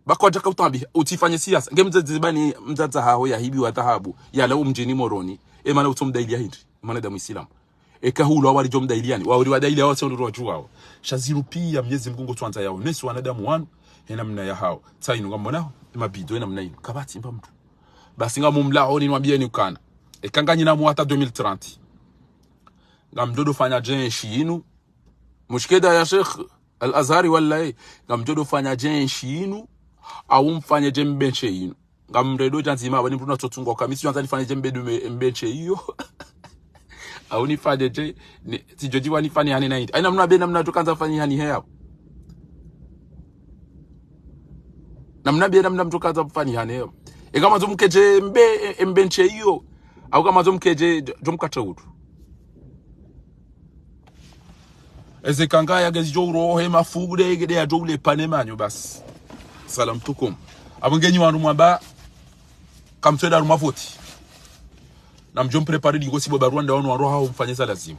Bakodja kautambi, utsifanye siasa. Nge mdzadze bani mdzadze haho yahibiwa dhahabu, yala umdjini Moroni. E mana utso mdailiya hindri, mwanadamu Isilamu. Eka hulu awali djo mdailiyani, wawuli wadailiya wao tsi ondro wadjuwao. Sha zinu piya Mnyezi Mngu ngutsuandza yao. Nesi wanadamu wanu, hena mna ya hao. Tsainu ngamwonao, e mabido hena mna inu. Kapvatsi mba mdru. Basi ngamumlahoni nwambiyeni ukana. Eka nganyina mwaka deux mille trente. Ngamdjo ndo fanya dje entsi inu, mushkeda ya Sheikh Al-Azhari wallahi, ngamdjo ndo fanya dje entsi inu, au mfanye dje mbe ntsi inu. Ngamrendo dja ndzima, wani mdru na tsotsungo, kamisi yandza nifanye dje mbe dume, mbe ntsi iyo. Au nifanye dje, ni, tsidjo djiwa nifanye hani na hindri. Haina mna be namna djo kandza fanye hani heya. Namna be namna mdjo kandza fanye hani heya. Eka mwandzo mkedje mbe, mbe ntsi iyo. Au ka mwandzo mkedje, djo mkatre utu. Eze kangaya ngezidjo urohe mafugu de, de yadjo ule pane manyo basi. Salam tukum. Apvo ngenyi wanu mwamba, kamtswenda harumwa voti. Na mdjo mprepare dingo sibo barua nda wanu waroha ho mfanye za lazimu.